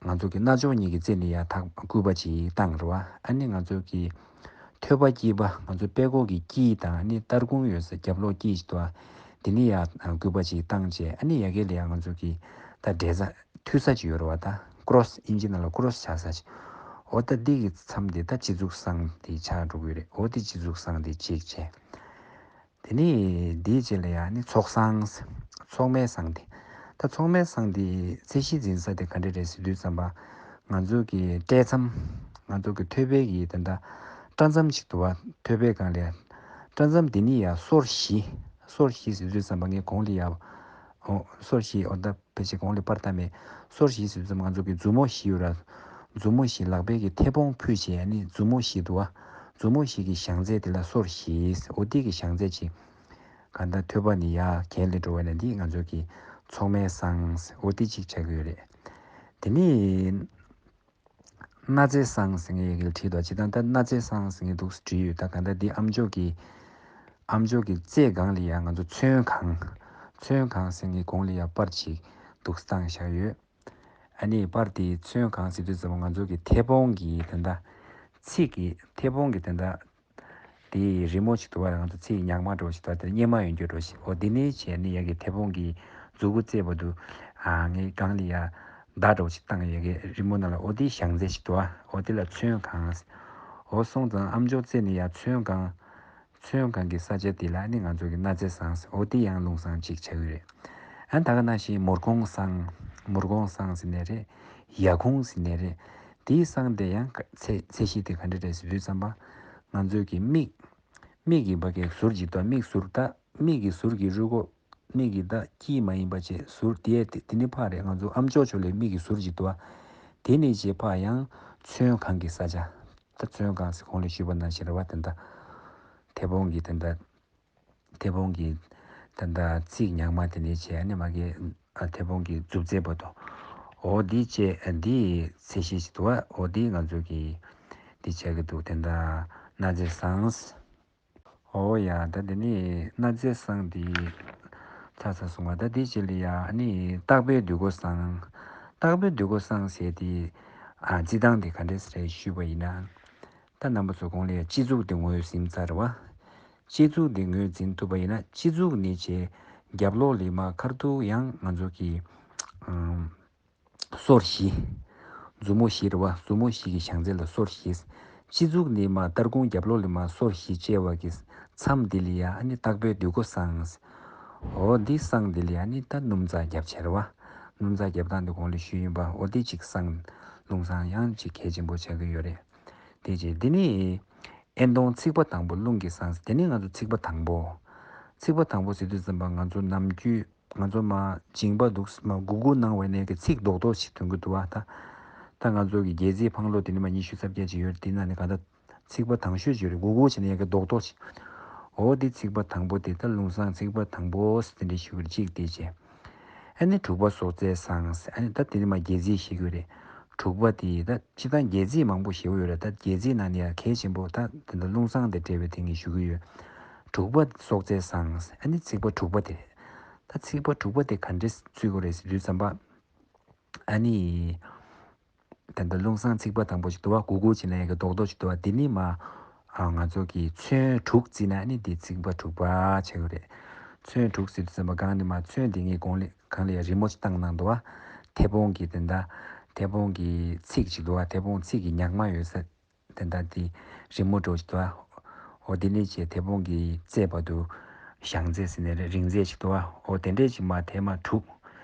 ང་ཚོ་གི་རྣ་ཅོག་གཉིས་ཀྱི་རྩེ་ནས་ཡར་ཐག་སྐུད་པ་ཅིག་བཏང་རེད་བ། ཨ་ནི་ང་ཚོ་གི་ཐོད་པ་དཀྱིལ་པ། ང་ཚོ་པད་ཀོག་གི་དཀྱིལ་དང་ཨ་ནི་སྟར་ཁུང་ཡོད་ས་རྒྱབ་ལོགས་དཀྱིལ་ཞིག་འདུག་བ། དེ་ནས་ཡར་སྐུད་པ་ཅིག་བཏང་བྱས། ཨ་ནི་ཡ་གི་ལ་ཡ་ང་ཚོ་གི་ད་འབྲེལ་ས་མཐུད་ས་ཅིག་ཡོད་རེད་བ། ད་ཀོ་རོ་སི། ཨིན་ཇི་ནང་ལ་ཀོ་རོ་སི་ཆགས་ས་ཅིག་འོ་ད་འདི་གི་མཚམས་དེ་ད་སྤྱི་གཙུག་བསང་དེ་ཆགས་འགྲོ་གི་ཡོད་རེད། འོ་དེ་སྤྱི་གཙུག་བསང་དེ་གཅིག་བྱས། དེ་ནས་འདིའི་རྗེས་ལ་ཡང་ནི་ཚོགས་བསང་། ཚོགས་མའི་བསང་དེ། ད་ཚོགས་མའི་བསང་དེ་ཚད་གཞི་འཛིན་ས་དེ་ག་འདྲ་རེད་ཟེར་དུས་ཙམ་པ། ང་ཚོ་གི་སྤྲད་མཚམས། ང་ཚོ་གི་ཐོད་པའི་གི་ད་ལྟ་སྐྲ་མཚམས་ཅིག་འདུག་བ། ཐོད་པའི་སྒང་ལ་སྐྲ་མཚམས་དེ་ནི་ཡང་སོར་བཞི། སོར་བཞི་ཟེར་དུས་ཙམ་པ་ངས་གོང་ལ་ཡང་། ཨོ། སོར་བཞི། ཨོ་ད། ཕལ་ཆེར་གོང་ལ་པར་བཏབ་མེད། སོར་བཞི་ཟེར་དུས་ཙམ་ང་ཚོ་གི་མཛུབ་མོ་བཞི་ཡོད་ར། མཛུབ་མོ་བཞི། ལག་པའི་གི་མཐེ་བོང་ཕུད་བྱས་ནི་མཛུབ་མོ་བཞི་འདུག་བ། མཛུབ་མོ་བཞི་གི་བྱང་ཚད་དེ་ལ་སོར་བཞི། འོ་དེ་གི་བྱང་ཚད་ཅིག་གང་ལྟར་ཐོད་པ་ནས་ཡར་གྱེན་ལ་འགྲོ་བ་ནི་འདི་ང་ཚོ་གི་ཚོགས་མའི་བསང་། འོ་དེ་གཅིག་ཆགས་ཀྱི་ཡོད་རེད། དེ་ནས་སྣ་རྩེ་བསང་ཟེར་མཁན་ཡི་གེ་ལ་བྲིས་འདུག་སྤྱིར་བཏང་ད་སྣ་རྩེ་བསང་ཟེར་མཁན་འདུག་སེ་བྲིས་ཡོད། ད་གང་ལྟར་འདི་ཨ་མཆོག་གི། ཨ་མཆོག་གི་རྩེ་སྒང་ལ་ཡང་ང་ཚོ་ཚོན་གང་། ཚོན་གང་ཟེར་མཁན་གོང་ལ་ཡང་པར་ཅིག་འདུག་སེ་བཏང་བཞག་ཡོད། ཨ་ནི་པར་དེའི་ཚོན་གང་ཟེར་དུས་ཙམ་པ་ང་ཚོ་གི་མཐེ་བོང་གི་དེ་འདྲ། ཚིགས་ཀྱི་མཐེ་བོང་གི་དེ་འདྲ། དེའི་རི་མོ་ཅིག་འདུག་བ། ང་ཚོ་ཚིགས་ཉག་མ་འདྲ་བོ་ཅིག་འདུག་བ། དེ་སྙེ་མ་ཡོད་རྒྱུ་འདྲ་བོ་ཞིག་འོ་དེ་ནས་བྱས་ནས་ཡ་གི་མཐེ་བོང་གི་མཛུ་གུ་རྩེ་བར་དུ། ཨ། ངའི་སྒང་ལ་ཡ་མདའ་འདྲ་བོ་ཅིག་བཏང་། ཡ་གི་རི་མོ་ནང་ལ། འོ་དེའི་བྱང་རྩེ་ཅིག་འདུག་བ། འོ་དེ་ལ་ཚོན་གང་། འོ་སོང་ཙང་ཨ་མཆོག་རྩེ་ནས་ཡ་ཚོན་གང་། ཚོན་གང་གི་ས་ཆ་དེ་ལ་ནི་ང་ཚོ་གི་སྣ་རྩེ་བསང་། འོ་དེ་ཡང་རླུང་བསང་ཅིག་ཆགས་ཀྱི་རེད། ཨ་ད་ག་ནང་བཞིན་མོར་གོང་བསང་། མོར་གོང་བསང་ཟེར་ནའི་རེད། ཡ་གུང་ཟེར་ནའི་རེད། དེའི་བསང་དེ་ཡང་ཚད་ཚད་གཞི་དེ་ག་འདྲ་རེད་ཟེར་དུས་ཙམ་པ། ང་ཚོའི་གི་མིག་མིག་གི་བ་གའི་ཟུར་ཅིག་འདུག་མིག་ཟུར། ད་མིག་གི་ཟུར་གྱི་རུས་ཁོག་མིག་གི་ད་དཀྱིལ་མ་ཡིན་པ་བྱས་ཟུར་དེ་དེ་དེ་ནི་ཕར་རེད། ང་ཚོ་ཨ་མཆོག་ཕྱོགས་ལ་མིག་གི་ཟུར་ཅིག་འདུག་བ། དེ་ནས་བྱས་ཕར་ཡང་ཚོན་གང་གི་ས་ཆ། ད་ཚོན་གང་ཟེར་གོང་ལ་ཞུས་པ་ནང་བཞིན་རེད་བ། དེ་འདྲ་མཐེ་བོང་གི་དེ་འདྲ། མཐེ་བོང་གི་དེ་འདྲ་ཚིགས་ཉག་མ་དེ་ནས་བྱས། ཨ་ནི་མ་གི་ཨ་མཐེ་བོང་གི་མཛུབ་རྩེ་བར་དུ། འོ་འདི་བྱས། འདི་ཚད་གཞི་ཞིག་འདུག་བ། འོ་འདི་ང་ཚོ་གི་འདི་བྱས་ཀྱི་འདུག་དེ་འདྲ་སྣ་རྩེ་བསང་། འོ་ཡ། ད་དེ་ནི་སྣ་རྩེ་བསང་འདི་ཚར་ཚར་སོང་བ། ད་འདི་རྗེས་ལ་ཡ་ཨ་ནི་ལྟག་པའི་དུས་འཁོར་བསང་། ལྟག་པའི་དུས་འཁོར་བསང་ཟེར་དེ། ཨ། རྩི་སྟངས་དེ་ག་འདྲས་རེད་ཞུས་པ་ཡིན་ན། ད་རྣམ་པ་ཚོ་གོང་ལ་ཡ་སྤྱི་གཙུག་དེ་ངོས་ཟིན་ཚར་བ། སྤྱི་གཙུག་དེ་ངོས་འཛིན་ཐུབ་པ་ཡིན་ན། སྤྱི་གཙུག་ནས་བྱས་རྒྱབ་ལོགས་ལ་མར་ཁ་ཐུག་ཡང་ང་ཚོ་གི་ཨམ། སོར་བཞི། མཛུབ་མོ་བཞི་རེད་བ། མཛུབ་མོ་བཞི་གི་བྱང་རྩེ་ལ་སོར་བཞི། སྤྱི་གཙུག་ནས་མར་སྟར་ཁུང་རྒྱབ་ལོགས་ལ་མར་སོར་བཞི་བཅད་པ་གི་མཚམས་འདི་ལ་ཡ་ཨ་ནི་ལྟག་པའི་དུས་འཁོར་བསང་། འོ་འདི་བསང་འདི་ལ་ཡ་ཨ་ནི་ད་སྣུམ་བཙག་རྒྱབ་བྱས་རེད་བ། སྣུམ་བཙག་རྒྱབ་སྟངས་འདི་གོང་ལ་ཞུས་ཡིན་པ། འོ་འདི་གཅིག་བསང་། རླུང་བསང་ཡང་གཅིག་གལ་ཆེན་པོ་ཆགས་ཀྱི་ཡོད་རེད། དེ་རྗེས་འདི་ནི་དབྱེན་སྟོང་ཚིགས་པ་དང་པོ་རླུང་གི་བསང་། དེ་ནི་ང་ཚོ་ཚིགས་པ་དང་པོ། ཚིགས་པ་དང་པོ་ཟེར་དུས་ཙམ་པ་ང་ཚོ་ནམ་རྒྱུན་ང་ཚོ་མར་མཇིང་པ་འདུག་སེ་མར་སྒུར་སྒུར་གནང་བ་ནས་གི་ཚིགས་རྡོག་རྡོག་ཅིག་ཐོན་གི་འདུག་བ། ད་ད་ང་ཚོ་གི་སྒལ་ཚིགས་འཕང་ལོ་དེ་ནི་མར་ཉི་ཤུ་རྩ་བརྒྱད་ཅིག་ཡོད་རེད། དེ་ནང་ནས་གང་ལྟར་ཚིགས་པ་དང་ཤོས་ཅིག་ཡོད་རེད། སྒུར་སྒུར་བྱས་ནས་ཡ་གི་རྡོག་རྡོག་ཅིག་འོ་དེ་ཚིགས་པ་དང་པོ་དེ། ད་རླུང་བསང་ཚིགས་པ་དང་པོ་ཟེར་དེ་འདྲ་ཞུ་གི་རེད། གཅིག་དེ་བྱས། ཨ་ནི་དྲུག་པ་སྲོག་རྩའི་བསང་། ཨ་ནི་ད་དེ་ནི་མར་སྒལ་ཚིགས་ཞུ་གི་རེད། དྲུག་པ་དེ་ད་སྤྱིར་བཏང་སྒལ་ཚིགས་མང་པོ་ཞེ་པོ་ཡོད་རེད། ད་སྒལ་ཚིགས་ནང་ནས་ཡང་གལ་ཆེན་པོ་ད་དེ་འདྲ་རླུང་བསང་དེ་སྤྲད་པའི་དེ་ངས་ཞུ་གི་ཡོད། དྲུག་པ་སྲོག་རྩའི་བསང་། ཨ་ནི་ཚིགས་པ་དྲུག་པ་དེ། ད་ཚིགས་པ་དྲུག་པ་དེ་ག་འདྲས་བརྩི་དགོས་རེད་ཟེར་དུས་ཙམ་པ། ཨ་ནི་ད་ལྟ་རླུང་བསང་ཚིགས་པ་དང་པོ་ཅིག་འདུག་བ། སྒུར་སྒུར་བྱས་ནས་ཡ་གི་རྡོག་རྡོག་ཅིག་འདུག་བ། དེ་ནི་མར་ཨ་ང་ཚོ་གིས་ཚོན་དྲུག་བརྩིས་ན་ཨ་ནི་དེ་ཚིགས་པ་དྲུག་པ་ཆགས་ཀྱི་རེད། ཚོན་དྲུག་ཟེར་དུས་ཙམ་པ་སྒང་ནས་མར་ཚོན་དེ་ངས་གོང་ལ་གང་ལ་ཡ་རི་མོ་ཅིག་བཏང་གནང་འདུག་བ། མཐེ་བོང་གི་དེ་འདྲ། མཐེ་བོང་གི་ཚིགས་ཅིག་འདུག་བ། མཐེ་བོང་ཚིགས་ཀྱི་ཉག་མ་ཡོད་ས། དེ་འདྲ་དེ་རི་མོ་འདྲ་ཅིག་འདུག་བ། འོ་དེ་ནས་བྱས་མཐེ་བོང་གི་རྩེ་བར་དུ་བྱང་རྩེ་ཟེར་ནའི་རེད། རིང་རྩེ་ཅིག་འདུག་བ། འོ་དེ་འདྲས་ཅིག་མར་ཐེངས་མ་དྲུག་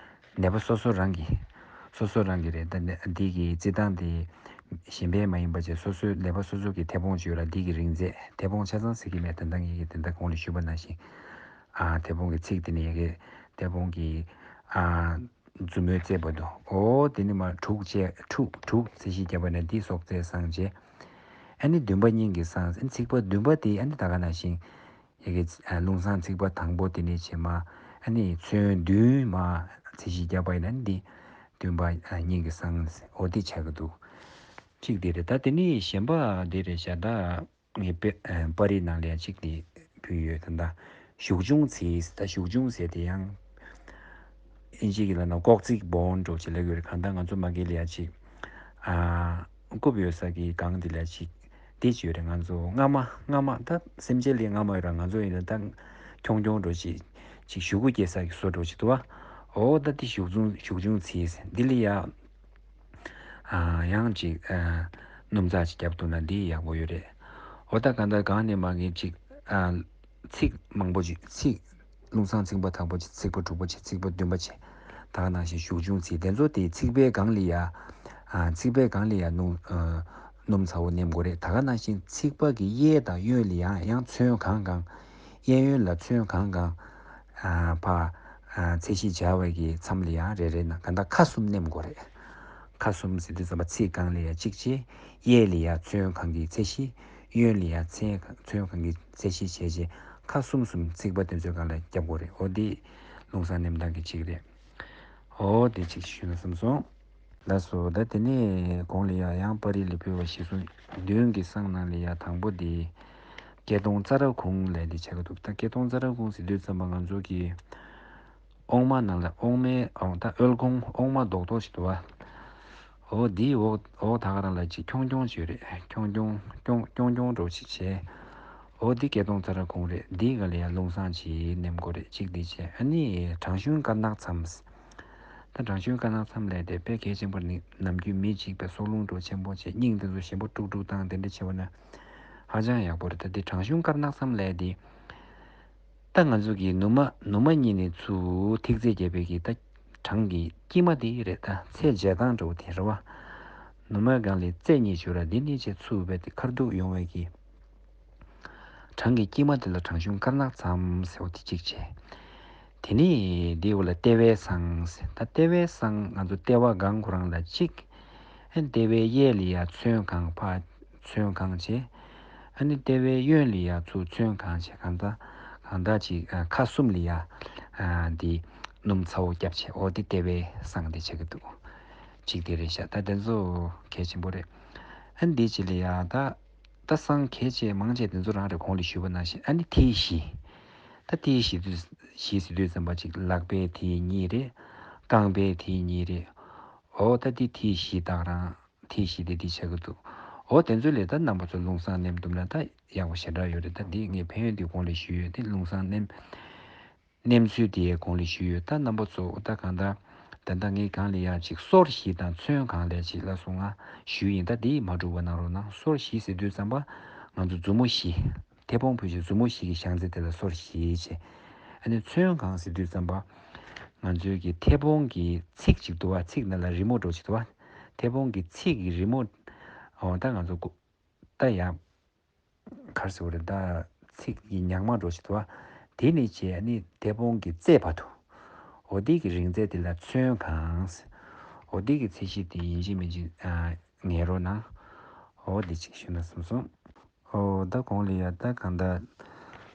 ནད་པ་སོ་སོ་རང་གི། སོ་སོ་རང་གི་རེད། ད་ནད་འདི་གི་རྩི་སྟངས་དེ་གཞན་པའི་མ་ཡིན་པ་བྱས། སོ་སོའི་ནད་པ་སོ་སོ་གི་མཐེ་བོང་ཅིག་ཡོད་ར། འདི་གི་རིང་རྩེ། མཐེ་བོང་ཆ་ཚང་ཟེར་གྱི་མེད། ད་ལྟ་ངེད་ཀྱིས་དེ་འདྲ་གོང་ལ་ཞུས་པ་ནང་བཞིན། ཨ་མཐེ་བོང་གི་ཚིགས་དེ་ནས་ཡ་གི་མཐེ་བོང་གི་ཨ་མཛུབ་མོའི་རྩེ་བར་དུ། འོ་དེ་ནས་མར་དྲུག་བཅས། དྲུག་དྲུག་ཚད་གཞི་བརྒྱབ་པ་ནས་འདི་སྲོག་རྩའི་བསང་བྱས། ཨ་ནི་བདུན་པ་སྙིང་གི་བསང་། ཨ་ནི་ཚིགས་པ་བདུན་པ་དེ་ཨ་ནི་ད་ག་ནང་བཞིན་ཡ་གི་ཨ་རླུང་བསང་ཚིགས་པ་དང་པོ་དེ་ནས་བྱས་མར་ཨ་ནི་ཚོན་བདུན་མར་ཚད་གཞི་བརྒྱབ་པ་ཡིན་ན་ཨ་ནི་འདི་བདུན་པ་ཨ་སྙིང་གི་བསང་འོ་དེ་ཆགས་ཀྱི་འདུག་གཅིག་དེ་རེད། ད་དེ་ནས་གཞན་པ་དེ་རེད་ཤག་ད་ངས་པེ་ཨ་པར་རིས་ནང་ལ་ཡང་གཅིག་དེ་ ཕུལ་ཡོད། ད་ལྟ་ཞུགས་ཆུང་ཚིག་ད་ཞུགས་ཆུང་ཟེར་དེ་ཡང་ཨིན་ཇི་གི་ལ་ན་ཀོག་ཙིག་བོན་འགྲོ་ཅི་ལ་ཡོད་རེད། གང་ལྟར་ང་ཚོ་མ་གི་ལ་ཡ་ཅིག་ཨ་རྐུབ་ཡོད་ས་གི་སྒང་དེ་ལ་ཅིག་དེ་ཅི་ཡོད་རེད། ང་ཚོ་རྔ་མ་རྔ་མ་ད་སེམས་ཅན་ལ་རྔ་མ་ཡོད་ར། ང་ཚོ་ཡིན་ན་ད་ཁྱོང་ཁྱོང་འགྲོ་ཅིག་ཅིག་ཞུ་གུ་སྐྱེ་ས་གི་བཟོ་འགྲོ་ཅིག་འདུག་བ། འོ་ད་དེ་ཞུགས་ཆུང་ཞུགས་ཆུང་ཚིག་འདི་ལ་ཡ། ཨ་ཡང་ཅིག་ཨ་སྣུམ་ཚགས་ཅིག་བརྒྱབ་འདུག་ན་འདི་ཡག་པོ་ཡོད་རེད། འོ་ད་གང་ལྟར་གང་ནས་མ་གི་ཅིག་ཨ་ཚིག་མང་པོ་ཅིག་ཚིག་ལུང་བཟང་ཚིག་པ་དག་པོ་ཅིག་ཚིག་པ་དྲུག་པོ་ཅིག་ཚིག་པ་བདུན་པ་ཅིག་ད་ག་ནང་བཞིན་ཞུགས་ཆུང་ཚིག་དེ་ཚོ་དེ་ཚིག་པའི་སྒང་ལ་ཡ། ཨ་ཚིག་པའི་སྒང་ལ་ཡ་སྣུམ་ཨ་སྣུམ་ཚ་བོ་མནན་དགོས་རེད། ད་ག་ནང་བཞིན་ཚིག་པ་གི་གཡས་དང་གཡོན་ལ་ཡང་ཡང་ཚོན་གང་གང་། གཡས་གཡོན་ལ་ཚོན་གང་གང་། ཨ་ཕ་ཨ་ཚད་གཞི་སྦྱར་བའི་གི་མཚམས་ལ་ཡང་རེ་རེ་ན་གང་ལྟར་ཁ་གསུམ་མནན་དགོས་རེད། ཁ་གསུམ་ཟེར་དུས་ཙམ་པ་ཚིག་སྒང་ལ་ཡང་གཅིག་བྱས། གཡས་ལ་ཡང་ཚོན་གང་གི་ཚད་གཞི། གཡོན་ལ་ཡང་ཚན་ཚོན་གང་གི་ཚད་གཞི་བྱས་བྱས་ཁ་གསུམ་གསུམ་ཚིག་པ་དེ་ཚོའི་སྒང་ལ་རྒྱབ་དགོས་རེད། འོ་འདི་ལུང་བཟང་མནན་སྟངས་ཀྱི་གཅིག་རེད། འོ་དེ་གཅིག་ཞུས་ན་བསམ་སོང་། ལགས་སོ། ད་དེ་ནས་གོང་ལ་ཡང་ཡང་པར་རིས་ལ་ཕུལ་བ་ཞིག་སོང་། མདུན་གྱི་བསང་ནང་ལ་ཡང་དང་པོ་དེ་སྐྱེ་སྟོང་ཙ་ར་གུང་ལས་དེ་ཆགས་ཀྱི་འདུག་ད་སྐྱེ་སྟོང་ཙ་ར་གུང་ཟེར་དུས་ཙམ་པ་ང་ཚོ་གི་ཨོང་མ་ནང་ལ་ཨོང་མའི་ཨོང་ད་ཨོལ་གོང་ཨོང་མ་རྡོག་རྡོག་ཞིག་འདུག་བ། འོ་དེའི་འོག་འོག་ད་ག་རང་ལ་ཅིག་ཁྱོང་ཁྱོང་ཞིག་རེད། ཁྱོང་ཁྱོང་ཁྱོང་ཁྱོང་ཁྱོང་འགྲོ་ཞིག་བྱས། འོ་དེ་སྐྱེ་སྟོང་ཙ་ར་གུང་རེད། དེའི་སྒང་ལ་ཡང་ལུང་བཟང་ཅིག་མནན་དགོས་རེད། གཅིག་དེ་བྱས། ཨ་ནི་བྲང་གཞུང་དཀར་ནག་མཚམས། ད་བྲང་གཞུང་དཀར་ནག་མཚམས་ལས་དེ་དཔེ་གལ་ཆེན་པོ་ནི་ནམ་རྒྱུན་མི་གཅིག་པའི་སྲོག་རླུང་འགྲོ་ཆེན་པོ་བྱས་སྙིང་དེ་ཚོ་ཞིམ་པོ་དཀྲུག་དཀྲུག་བཏང་དེ་འདྲ་བྱས་པ་ན་ཧ་ཅང་ཡག་པོ་རེད། ད་དེ་བྲང་གཞུང་དཀར་ནག་མཚམས་ལས་དེ་ད་ང་ཚོ་གི་ནུ་མ་ནུ་མ་གཉིས་ནས་ཚུར་ཐིག་ཚད་བརྒྱབ་པའི་གི་ད་བྲང་གི་དཀྱིལ་མ་དེ་རེད། ད་ཚད་འཇལ་སྟངས་འདྲ་བོ་དེ་རེད་བ། ནུ་མ་སྒང་ལ་ཚད་གཉིས་བྱུག་ར་འདི་ནས་བྱས་ཚུར་བས་དེ་ཁར་འདུག་ཡོང་བའི་གི་བྲང་གི་དཀྱིལ་མ་དེ་ལ་བྲང་གཞུང་དཀར་ནག་མཚམས་ཟེར་བ་དེ་གཅིག་བྱས། དེ་ནས་དེའི་འོག་ལ་ལྟེ་བའི་བསང་ཟེར། ད་ལྟེ་བའི་བསང་ང་ཚོ་ལྟེ་བ་སྒང་ཁོ་རང་ལ་གཅིག་ཨ་ནི་ལྟེ་བའི་གཡས་ལ་ཡ་ཚོན་གང་ཕ་ཚོན་གང་བྱས། ཨ་ནི་ལྟེ་བའི་གཡོན་ལ་ཡ་ཚུར་ཚོན་གང་བྱས། གང་ལྟར་གང་ལྟར་ཅིག་ཨ་ཁ་གསུམ་ལ་ཡ་ཨ་འདི་སྣུམ་ཚ་བོ་བརྒྱབ་བྱས། འོ་དེ་ལྟེ་བའི་བསང་དེ་ཆགས་ཀྱི་འདུག་གཅིག་དེ་རེད་ཤག་ད་དེ་ཚོ་གལ་ཆེན་པོ་རེད། ཨ་ནི་འདི་ཅི་ལ་ཡ་ད། ད་བསང་གལ་ཆེ་མང་ཆེ་དེ་ཚོ་རང་རེ་གོང་ལ་ཞུས་པ་ནང་བཞིན། ཨ་ནི་ཐིག་བཞི། ད་ཐིག་བཞི་དུས་བཞི་ཟེར་དུས་ཙམ་པ་ཅིག་ལག་པའི་ཐིག་གཉིས་རེད། རྐང་པའི་ཐིག་གཉིས་རེད། འོ་ད་དེ་ཐིག་བཞི་དག་རང་ཐིག་བཞི་དེ་དེ་ཆགས་ཀྱི་འདུག་འོ་དེ་ཚོ་ལས་ད་རྣམ་པ་ཚོ་ལུང་བསང་མནན་ཐུབ་ན་ད་ཡག་པོ་ཞེ་དྲག་ཡོད་རེད། ད་འདི་ངས་ཕན་ཡོན་དེ་གོང་ལ་ཞུས་ཡོད་དེ། ལུང་བསང་མནན་མནན་ཚུལ་དེའི་གོང་ལ་ཞུས་ཡོད། ད་རྣམ་པ་ཚོ་ད་གང་ལྟར་ད་ལྟ་ངས་གང་ལ་ཡང་ཅིག་སོར་བཞི་དང་ཚོན་གང་ལས་ཅིག་ལ་སོང་ང་ཞུས་ཡིན། ད་དེ་མ་འགྲུབ་པ་གནང་རོགས་གནང་། སོར་བཞི་ཟེར་དུས་ཙམ་པ་ང་ཚོ་མཛུབ་མོ་བཞི། མཐེ་བོང་ཕུད་ཅིག་མཛུབ་མོ་བཞི་གི་བཞེངས་ཚད་དེ་ལ་སོར་བཞི་བྱས། ཨ་ནི་ཚོན་གང་ཟེར་དུས་ཙམ་པ་ང་ཚོའི་གི་མཐེ་བོང་གི་ཚིགས་ཅིག་འདུག་བ། ཚིགས་ནང་ལ་རི་མོ་འདྲ་ཅིག་འདུག་བ། མཐེ་བོང་གི་ཚིགས་ཀྱི་རི་མོ་འོ་ད་ང་ཚོ་ད་ཡང་གར་ཟེར་བ་རེད། ད་ཚིགས་ཀྱི་ཉག་མ་འདྲ་ཞིག་འདུག་བ། དེ་ནས་བྱས་ནི་མཐེ་བོང་གི་རྩེ་བར་དུ། འོ་དེ་གི་རིང་ཚད་དེ་ལ་ཚོན་གང་ཟེར། འོ་དེ་གི་ཚད་གཞི་དེ་ཡིན་གཅིག་མིན་གཅིག་ཨ་ངེས་རོགས་གནང་། འོ་དེ་གཅིག་ཞུས་ན་བསམ་སོང་། འོ་ད་གོང་ལ་ཡ་ད་གང་ལྟར་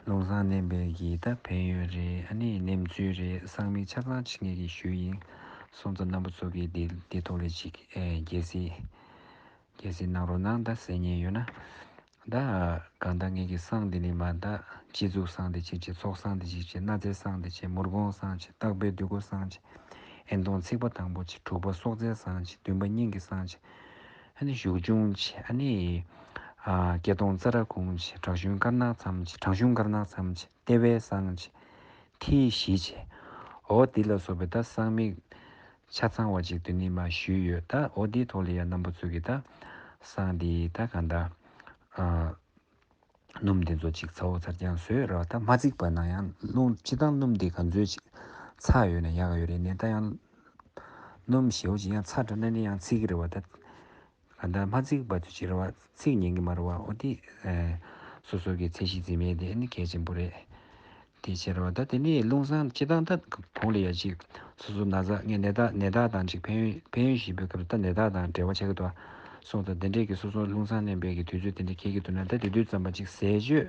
ལུང་བསང་མནན་པའི་གི་ད་ཕན་ཡོན་རེད། ཨ་ནི་མནན་ཚུལ་རེད། བསང་མིག་ཆ་ཚང་ཅིག་ངེད་ཀྱིས་ཞུས་ཡིན། སོང་ཙང་རྣམ་པ་ཚོ་གིས་དེ་དེ་ཐོག་ལ་ཅིག་ཨེ་རྒྱལ་སྲིད། རྒྱལ་སྲིད་གནང་རོགས་གནང་། ད་ཟེར་མཁན་ཡོད་ན། ད་གང་ལྟར་ངེད་ཀྱི་བསང་འདི་ནི་མ་ད་སྤྱི་གཙུག་བསང་འདི་གཅིག་བྱས། ཚོགས་བསང་འདི་གཅིག་བྱས། སྣ་རྩེ་བསང་འདི་བྱས། མུར་གོང་བསང་བྱས། སྟག་པའི་བདུད་འགོ་བསང་བྱས། ཨེན་སྟོང་ཚིགས་པ་དང་པོ་བྱས། དྲུག་པ་སྲོག་རྩའི་བསང་བྱས། བདུན་པ་སྙིང་གི་བསང་བྱས། ཨ་ནི་གཞུག་ཆུང་བྱས། ཨ་ནི་ཨ་སྐྱེ་སྟོང་རྩ་ར་གུང་བྱས། བྲག་གཞུང་དཀར་ནག་མཚམས་བྱས། བྲང་གཞུང་དཀར་ནག་མཚམས་བྱས། ལྟེ་བའི་བསང་བྱས། ཐིག་བཞི་བྱས། འོ་འདི་ལ་སོགས་པའི་ད་བསང་མིག་ཆ་ཚང་བ་ཅིག་དེ་ནི་མ་ཞུས་ཡོད། ད་འོ་དེའི་ཐོག་ལ་ཡང་རྣམ་པ་ཚོས་ཀྱིས་ད་བསང་འདི་ད་གང་ལྟར་ཨ་སྣུམ་དེ་ཚོ་ཅིག་ཚ་བོ་ཚར་རྐྱང་བཟོས་ར། ད་མ་བརྩིགས་པ་ན་ཡང་རླུང་སྤྱི་བཏང་སྣུམ་འདི་ག་ཚོད་ཅིག་ཚ་ཡོད་ན་ཡག་ཡོད་རེད། ནས་ད་ཡང་སྣུམ་ཞེ་པོ་ཅིག་ཡང་ཚ་དྲགས་ན་ནི་ཡང་ཚིག་གི་རེད་བ། ད་གང་ལྟར་མ་བརྩིགས་པ་དུ་ཅིག་རེད་བ། ཚིག་ཉན་གི་མ་རེད་བ། འོ་དེ་ཨ་སོ་སོ་གི་ཚད་གཞི་འཛིན་མེད་དེ་ནི་གལ་ཆེན་པོ་རེད། དེ་བྱས་རེད་བ། ད་དེ་ནས་རླུང་བསང་སྤྱི་བཏང་ད་གོང་ལ་ཡ་ཅིག་སོ་སོ་ན་ཚ་ངས་ནད་རྟགས་ནད་རྟགས་དང་ཅིག་ཕན་ཡོན་ཕན་ཡོན་ཞུས་པའི་སྐབས་ད་ནད་རྟགས་དང་འབྲེལ་བ་ཆགས་ཀྱི་འདུག་བ། སོང་ཙང་དེ་འདྲས་ཀྱི་སོ་སོ་རླུང་བསང་མནན་པའི་གི་དུས་ཚོད་དེ་འདྲས་འཁེལ་གྱི་འདུག་ན། ད་དེ་དུས་ཙམ་པ་ཅིག་ཟས་སྤྱོད་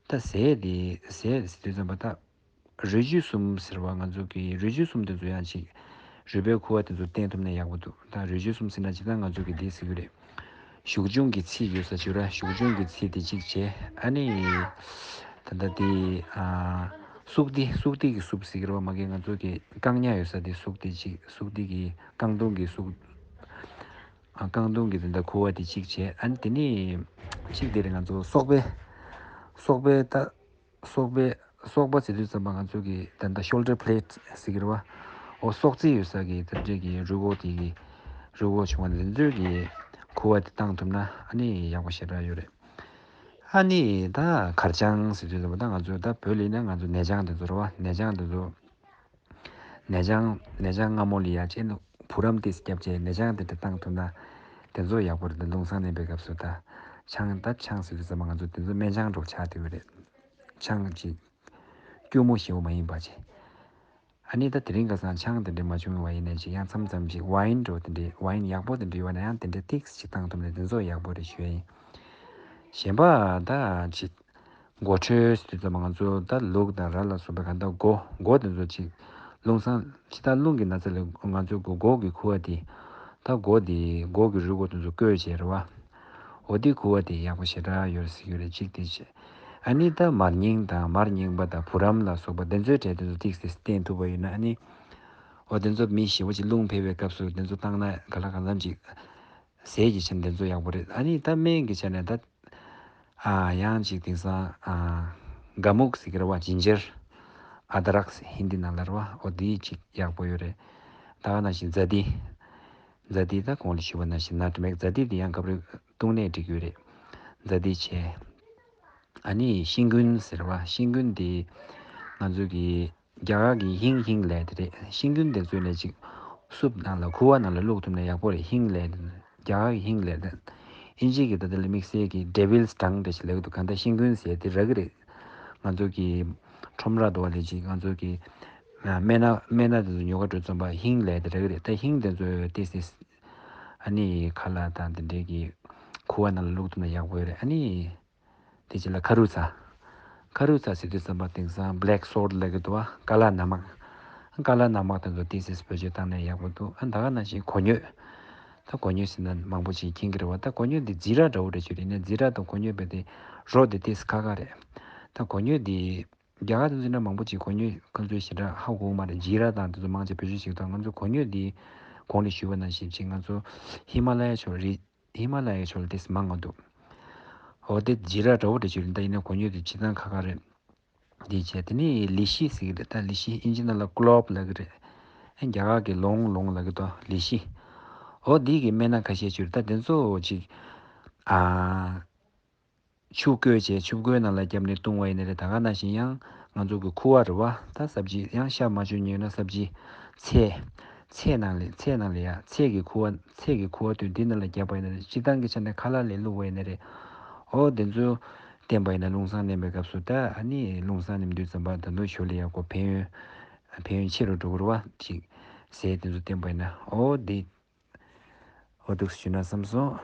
ད་ཟས་དེ་ཟས་ཟེར་དུས་ཙམ་པ་ད། རུས་རྒྱུད་གསུམ་ཟེར་བ་ང་ཚོ་གི་རུས་རྒྱུད་གསུམ་དེ་ཚོ་ཡང་ཅིག་རུས་པའི་ཁུ་བ་དེ་ཚོ་བསྟེན་ཐུབ་ན་ཡག་པོ་འདུག་ད་རུས་རྒྱུད་གསུམ་ཟེར་ན་སྤྱིར་བཏང་ང་ཚོ་གི་འདི་ཟེར་གི་རེད། གཞུག་ཆུང་གི་ཚིགས་ཡོད་ས་ཅིག་ར། གཞུག་ཆུང་གི་ཚིགས་དེ་གཅིག་བྱས། ཨ་ནི་ད་ ད་ལྟ་དེ་ཨ་སུག་ཏི་སུག་ཏི་གི་སུབ་ཟེར་གི་རེད་བ། མ་གི་ང་ཚོ་གི་རྐང་ཉག་ཡོད་ས་དེ་སུག་ཏི་ཅིག་སུག་ཏི་གི་རྐང་དུང་གི་སུག་ཨ་རྐང་དུང་གི་དེ་འདྲ་ཁུ་བ་དེ་གཅིག་བྱས། ཨ་ནི་དེ་ནས་གཅིག་དེ་རེད། ང་ཚོ་སོག་པའི་སོག་པའི་ད་སོག་པའི་སོག་པ་ཟེར་དུས་ཙམ་པ་ང་ཚོ་གི་ད་ལྟ་ཤོལ་ཌར་པི་ལེ་ཊི་ཟེར་གི་རེད་བ། འོ་སོག་རྩེ་ཡོད་ས་གི་དེ་འདྲས་གི་རུས་ཁོག་དེ་གི་རུས་ཁོག་ཆུང་བ་དེ་ཚོའི་གི་ཁུ་བ་དེ་བཏང་ཐུབ་ན་ཨ་ནི་ཡག་པོ་ཞེ་དྲག་ཡོད་རེད། ཨ་ནི་ད་གར་ཆང་ཟེར་དུས་ཙམ་པ་ད་ང་ཚོ་ད་བོད་ལ་ཡིན་ན་ང་ཚོ་ནས་ཆང་དེ་ཚོ་རེད་བ། ནས་ཆང་དེ་ཚོ་ནས་ཆང་ནས་ཆང་མངར་མོ་ལ་ཡ་བྱས་ནས་བུ་རམ་ཏིས་བརྒྱབ་བྱས་ནས་ཆང་དེ་འདྲ་བཏང་ཐུབ་ན་དེ་ཚོ་ཡག་པོ་རེད། ད་རླུང་གསང་མནན་པའི་སྐབས་སུ་ད་ཆང་ད་ཆང་ཟེར་དུས་ཙམ་པ་ང་ཚོ་དེ་ཚོ་སྨན་ཆང་འདྲ་བོ་ཆགས་བསྡད་ཡོད་རེད། ཆང་ཅིག་སྐྱུར་མོ་ཞེ་པོ་མ་ཡིན་པ་ཅིག་ཨ་ནི་ད་དེ་རིང་ཁ་སང་ཆང་དེ་འདྲ་མ་བྱུང་བ་ཡིན་ནའི་ཅིག་ཡང་མཚམས་མཚམས་ཅིག་ཝའིན་འདྲ་བོ་དེ་འདྲ་ཝའིན་ཡག་པོ་དེ་འདྲ་ཡོད་ན་ཡང་དེ་འདྲ་ཏིག་ཅིག་བཏང་ཐུབ་ན་དེ་ཚོ་ཡག་པོ་རེད་ཞུ་ཡ་ཡིན། གཞན་པ་ད་ཅིག་མགོ་ཁྲོས་ཟེར་དུས་ཙམ་པ་ང་ཚོ་ད་ལུག་དང་ར་ལ་སོགས་པའི་གང་ལྟར་མགོ་མགོ་དེ་ཚོ་ཅིག་རླུང་གསང་ཕྱི་ལྟར་རླུང་གི་ན་ཚ་ལས་ང་ཚོ་མགོ་མགོ་གི་ཁུ་བ་དེ་ད་མགོ་དེ་མགོ་གི་རུས་ཁོག་དེ་ཚོ་བསྐོལ་བྱས་རེད་བ། འོ་དེ་ཁུ་བ་དེ་ཡག་པོ་ཞེ་དྲག་ཡོད་ཟེར་གྱི་རེད། གཅིག་དེ་བྱས། ཨ་ནི་ད་མར་རྙིང་དང་མར་རྙིང་པ་དང་བུ་རམ་ལ་སོགས་པ་དེ་ཚོའི་གྲས་དེ་ཚོ་ཏིག་ཙམ་བསྟེན་ཐུབ་པ་ཡིན་ན་ཨ་ནི་འོ་དེ་ཚོ་མི་ཞེ་པོ་ཅིག་རླུང་འཕེལ་བའི་སྐབས་སུ་དེ་ཚོ་བཏང་ན་ག་ལ་གང་འཚམ་ཅིག་ཟས་ཀྱི་ཆ་ནས་དེ་ཚོ་ཡག་པོ་རེད། ཨ་ནི་ད་སྨན་གྱི་ཆ་ནས་ད་ཨ་ཡང་ཅིག་དེང་སང་ཨ་ག་མུག་ཟེར་གྱི་རེད་བ། ཇིན་ཇར་ཨ་དྲག་ཧིན་དི་ནང་ལ་རེད་བ། འོ་དེ་ཅིག་ཡག་པོ་ཡོད་རེད། ད་ག་ནང་བཞིན་ཛ་དི། ཛ་དི་ད་གོང་ལ་ཞུས་པ་ནང་བཞིན་ནཊ་མེག་ཛ་དི་དེ་ཡང་སྐབས་རེ་བཏུང་ནའི་འགྲིག་གི་ཡོད་རེད། ཛ་དི་བྱས། ཨ་ནི་ཤིང་ཀུན་ཟེར་བ། ཤིང་ཀུན་དེ་ང་ཚོ་གི་རྒྱ་གར་གི་ཧིང་ཧིང་ལབ་དེ་རེད། ཤིང་ཀུན་དེ་ཚོ་ནས་ཅིག་སུབ་ནང་ལ་ཁུ་བ་ནང་ལ་བླུགས་ཐུབ་ན་ཡག་པོ་རེད། ཧིང་ལབ་དེ་རྒྱ་གར་གི་ཧིང་ལབ་དེ། ཨིན་ཇི་གི་ད་ལྟ་ལ་དམིགས་བསལ་གྱི་ཌེ་བིལ་སི་ཊང་འདྲ་ཞིག་ལབ་ཀྱི་འདུག་གང་ལྟར་ཤིང་ཀུན་ཟེར་དེ་རག་གི་རེད། ང་ཚོ་གི་ཁྲོམ་ར་དུ་བ་ལས་ཅིག་ང་ཚོ་གི་སྨན་སྣ་སྨན་སྣ་དེ་ཚོ་ཉོ་ག་འགྲོ་ཙམ་པ་ཧིང་ལབ་དེ་རག་གི་རེད། ད་ཧིང་དེ་ཚོ་ཏིག་ཙམ་ཨ་ནི་ཁ་ལག་དང་དེ་འདྲའི་གི་ཁུ་བ་ནང་ལ་བླུགས་ཐུབ་ན་ཡག་པོ་ཡོད་རེད། ཨ་ནི་དེ་རྗེས་ལ་ཁ་རུ་ཚ། ཁ་རུ་ཚ་ཟེར་དུས་ཙམ་པ་དེང་སང་བྷི་ལེག་སོལ་ཊི་ལབ་ཀྱི་འདུག་བ། ཀ་ལ་ནམག་ཀ་ལ་ནམག་དེ་ཚོ་ཏིག་ཙམ་བེད་སྤྱོད་བཏང་ན་ཡག་པོ་འདུག་ཨ་ད་ག་ནང་བཞིན་གོ་སྙོད། ད་གོ་སྙོད་ཟེར་ན་མང་པོ་ཅིག་མཁྱེན་གྱི་རེད་བ། ད་གོ་སྙོད་འདི་ཛི་ར་འདྲ་བོ་རེད་ཅིག་རེད་ནས་ཛི་ར་དང་གོ་སྙོད་བས་ཏེ་རོ་དེ་ཏིག་ཙམ་ཁ་ཁ་རེད། ད་གོ་སྙོད་འདི་རྒྱ་གར་དུ་འཛིན་གྲྭ་མང་པོ་ཅིག་གོ་སྙོད་ཁོང་ཚོའི་ཞེ་དྲག་ཧ་གོ་གི་མ་རེད། ཛི་ར་དང་དེ་ཚོ་མང་ཆེ་བེད་སྤྱོད་བྱེད་ཀྱི་འདུག་ང་ཚོ་གོ་སྙོད་འདི་གོང་ལ་ཞུས་པ་ནང་བཞིན་ཅིག་ང་ཚོ་ཧི་མ་ལ་ཡ་ཕྱོགས་རི་ཧི་མ་ལ་ཡའི་ཕྱོགས་ལ་ཏོག་ཙམ་མང་བ་འདུག་འོ་དེ་ཇི་ར་འདྲ་བོ་འདྲ་ཅིག་རེད། ད་ཡིན་ན་གོ་སྙོད་དེ་སྤྱིར་བཏང་ཁ་ཁ་རེད། དེ་བྱས་དེ་ནས་ལི་ཤི་ཟེར་གི་རེད། ད་ལི་ཤི་ཨིན་ཇི་ནང་ལ་ཀློབ་ལབ་གི་རེད། ཨ་རྒྱ་གར་གི་ལོང་ལོང་ལབ་གི་འདུག་ལི་ཤི། འོ་དེ་གི་སྨན་སྣ་ཁ་ཤས་ཅིག་རེད། ད་དེ་ཚོ་ཅིག་ཨ་ཆུ་བསྐོལ་བྱས་ཆུ་བསྐོལ་ནང་ལ་བརྒྱབ་ནས་བཏུང་བ་ཡིན་ན་རེད། ད་ག་ནང་བཞིན་ཡང་ང་ཚོ་གི་ཁུ་བ་རེད་བ། ད་སབ་ཇི་ཡང་ཤ་མ་བཅུག་ཉོས་ན་སབ་ཇི་ཚལ། ཚལ་ནང་ལ་ཚལ་ནང་ལ་ཡ་ཚལ་གི་ཁུ་བ་ཚལ་གི་ཁུ་བ་དོན་འདི་ནང་ལ་བརྒྱབ་པ་ཡིན་ན་རེད། སྤྱིར་བཏང་གི་ཆ་ནས་ཁ་ལག་ལ་བླུགས་པ་ཡིན་ན་རེད། འོ་དེ་ཚོ་བསྟེན་པ་ཡིན་ན་རླུང་གསང་མནན་པའི་སྐབས་སུ་ད་ཨ་ནི་རླུང་གསང་མནན་དུས་ཙམ་པ་ད་དུང་ཞོར་ལ་ཡ་ཁོ་ཕན་ཡོན་ཕན་ཡོན་ཆེ་རུ་འགྲོ་གི་རེད་བ། ཅིག་ཟས་དེ་ཚོ་བསྟེན་པ་ཡིན་ན་འོ་དེ་འོ་འདུག་ཞུ་ན་བསམ་སོང་།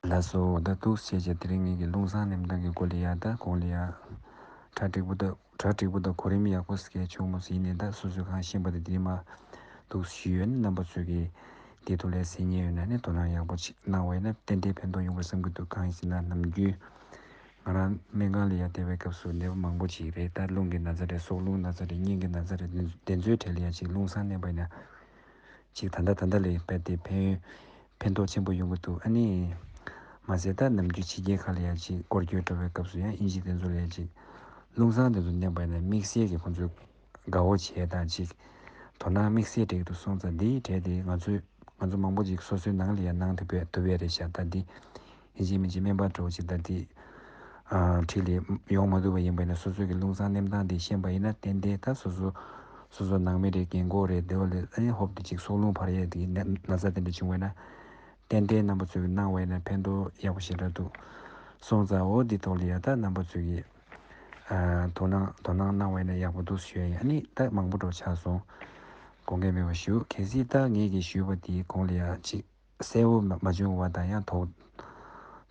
ལགས་སོ། ད་འདུག་སེ་བྱས་བྱས་དེ་རིང་ངེད་ཀྱི་རླུང་གསང་མནན་སྟངས་ཀྱི་སྐོར་ལ་ཡ་ད་གོང་ལ་ཡ་གྲ་འགྲིག་པོ་དང་གྲ་འགྲིག་པོ་དང་གོ་རིམ་ཡག་པོ་ཞིག་བྱུང་མ་སོང་། ཡིན་ནའི་ད་སོ་སོས་གང་ཤེས་པ་དེ་དེ་རིང་མ་འདུག་ཞུས་ཡོད། ནི་རྣམ་པ་ཚོས་ཀྱིས་དེ་ཐོག་ལ་གསན་མཁན་ཡོད་ན་ནི་དོ་སྣང་ཡག་པོ་ཅིག་གནང་བ་ཡིན་ན་ཏན་ཏན་ཕན་ཐོགས་ཡོང་བར་བསམ་གྱི་འདུག་གང་ཡིན་ཟེར་ན་ནམ་རྒྱུན་ང་རང་སྨན་ཁང་ལ་ཡ་བསྡད་པའི་སྐབས་སུ་ནད་པ་མང་པོ་ཅིག་རེད། ད་རླུང་གི་ན་ཚ་རེད། སྲོག་རླུང་ན་ཚ་རེད། སྙིང་གི་ན་ཚ་རེད། དེ་དེ་ཚོའི་གྲས་ལ་ཡ་ཅིག་རླུང་གསང་མནན་པ་ཡིན་ན། ཅིག་ད་ལྟ་ད་ལྟ་ལས་དཔེ་དེ་ཕན་ཡོན་ཕན་ཐོགས་ཆེན་པོ་ཡོང་གི་འདུག་ཨ་ནི་མ་ཟད་ད་ནམ་རྒྱུན་ཕྱི་རྒྱལ་ཁག་ལ་ཡང་ཅིག་སྐོར་སྐྱོད་འགྲོ་བའི་སྐབས་སུ་ཡང་ཨིན་ཇི་དེ་ཚོ་ལ་ཡང་ཅིག་རླུང་གསང་དེ་ཚོ་མནན་པ་ཡིན་ན་དམིགས་བསལ་གྱི་ཁོང་ཚོས་དགའ་བོ་བྱས་དང་ཅིག་དོ་སྣང་དམིགས་བསལ་སྤྲད་ཀྱི་འདུག་སོང་ཙང་འདིའི་གྲས་དེ་ང་ཚོས་ང་ཚོ་མང་པོ་ཅིག་སོ་སོའི་ནང་ལ་ཡང་གནང་ཐུབ་པའི་ཐུབ་པའི་རེད་ཤག་ད་འདི་ཡིན་གཅིག་མིན་གཅིག་སྨན་པ་འདྲ་བོ་ཅིག་ད་འདི་ཨ་འཁྲིས་ལ་ཡོང་མ་ཐུབ་པ་ཡིན་པ་ཡིན་ན་སོ་སོ་གི་རླུང་གསང་མནན་སྟངས་འདི་ཤེས་པ་ཡིན་ན་ཏན་ཏན་ད་སོ་སོ་སོ་སོ་ནང་མི་རེད། རྒན་གོག་རེད། དེ་བ་ལས་ཨ་ནི་ཧོབ་ཏེ་ཅིག་སྲོག་རླུང་འཕར་ཡས་དེ་ན་ན་ཚ་དེ་འདྲ་བྱུང་བས་ན་ཏན་ཏན་རྣམ་པ་ཚོས་གནང་བ་ཡིན་ན་ཕན་ཐོགས་ཡག་པོ་ཞེ་དྲག་འདུག་སོང་ཙང་འོ་འདི་ཐོག་ལ་ཡ་ད་རྣམ་པ་ཚོས་ཀྱི་ཨ་དོ་སྣང་དོ་སྣང་གནང་བ་ཡིན་ན་ཡག་པོ་འདུག་ཞུ་ཡ་ཡིན། ཨ་ནི་ད་མང་པོ་འགྲོ་ཆགས་སོང་། དགོངས་འགལ་མེད་པ་ཞུ། གལ་སྲིད་ད་ངེད་ཀྱིས་ཞུས་པ་དེའི་གོང་ལ་ཡ་ཅིག་གསལ་བོ་མ་མ་བྱུང་བ་དང་ཡང་དོགས་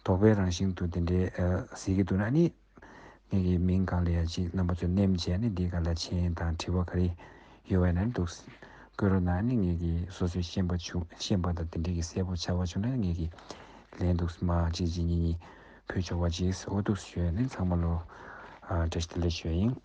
དོགས་པའི་རང་བཞིན་དུ་དེ་འདྲའི་ཨ་གཟིགས་ཀྱི་འདུག་ན་ནི་ངེད་ཀྱི་མིང་སྒང་ལ་ཡ་ཅིག་རྣམ་པ་ཚོས་ནེམ་བྱས་ནས་འདི་སྒང་ལ་མཆན་དང་དྲི་བ་ག་རེ་ཡོད་པ་ན་འདུག་བཀོད་རོགས་གནང་། ནི་ངེད་ཀྱིས་སོ་སོས་ཤེས་པ་བྱུང་ཤེས་པ་དང་དེ་འདྲའི་གི་གསལ་པོ་ཆགས་པ་བྱུང་ན་ངེད་ཀྱིས་ལན་འདུག་མ་གཅིག་གཅིག་གཉིས་གཉིས་ ཕུལ་ཆོག་པ་ཅིག་འོ་འདུག་ཞུ་ཡ་ནི་ཚང་མ་ལོ་ཨ་བཀྲ་ཤིས་བདེ་ལེགས་ཞུ་ཡ་ཡིན།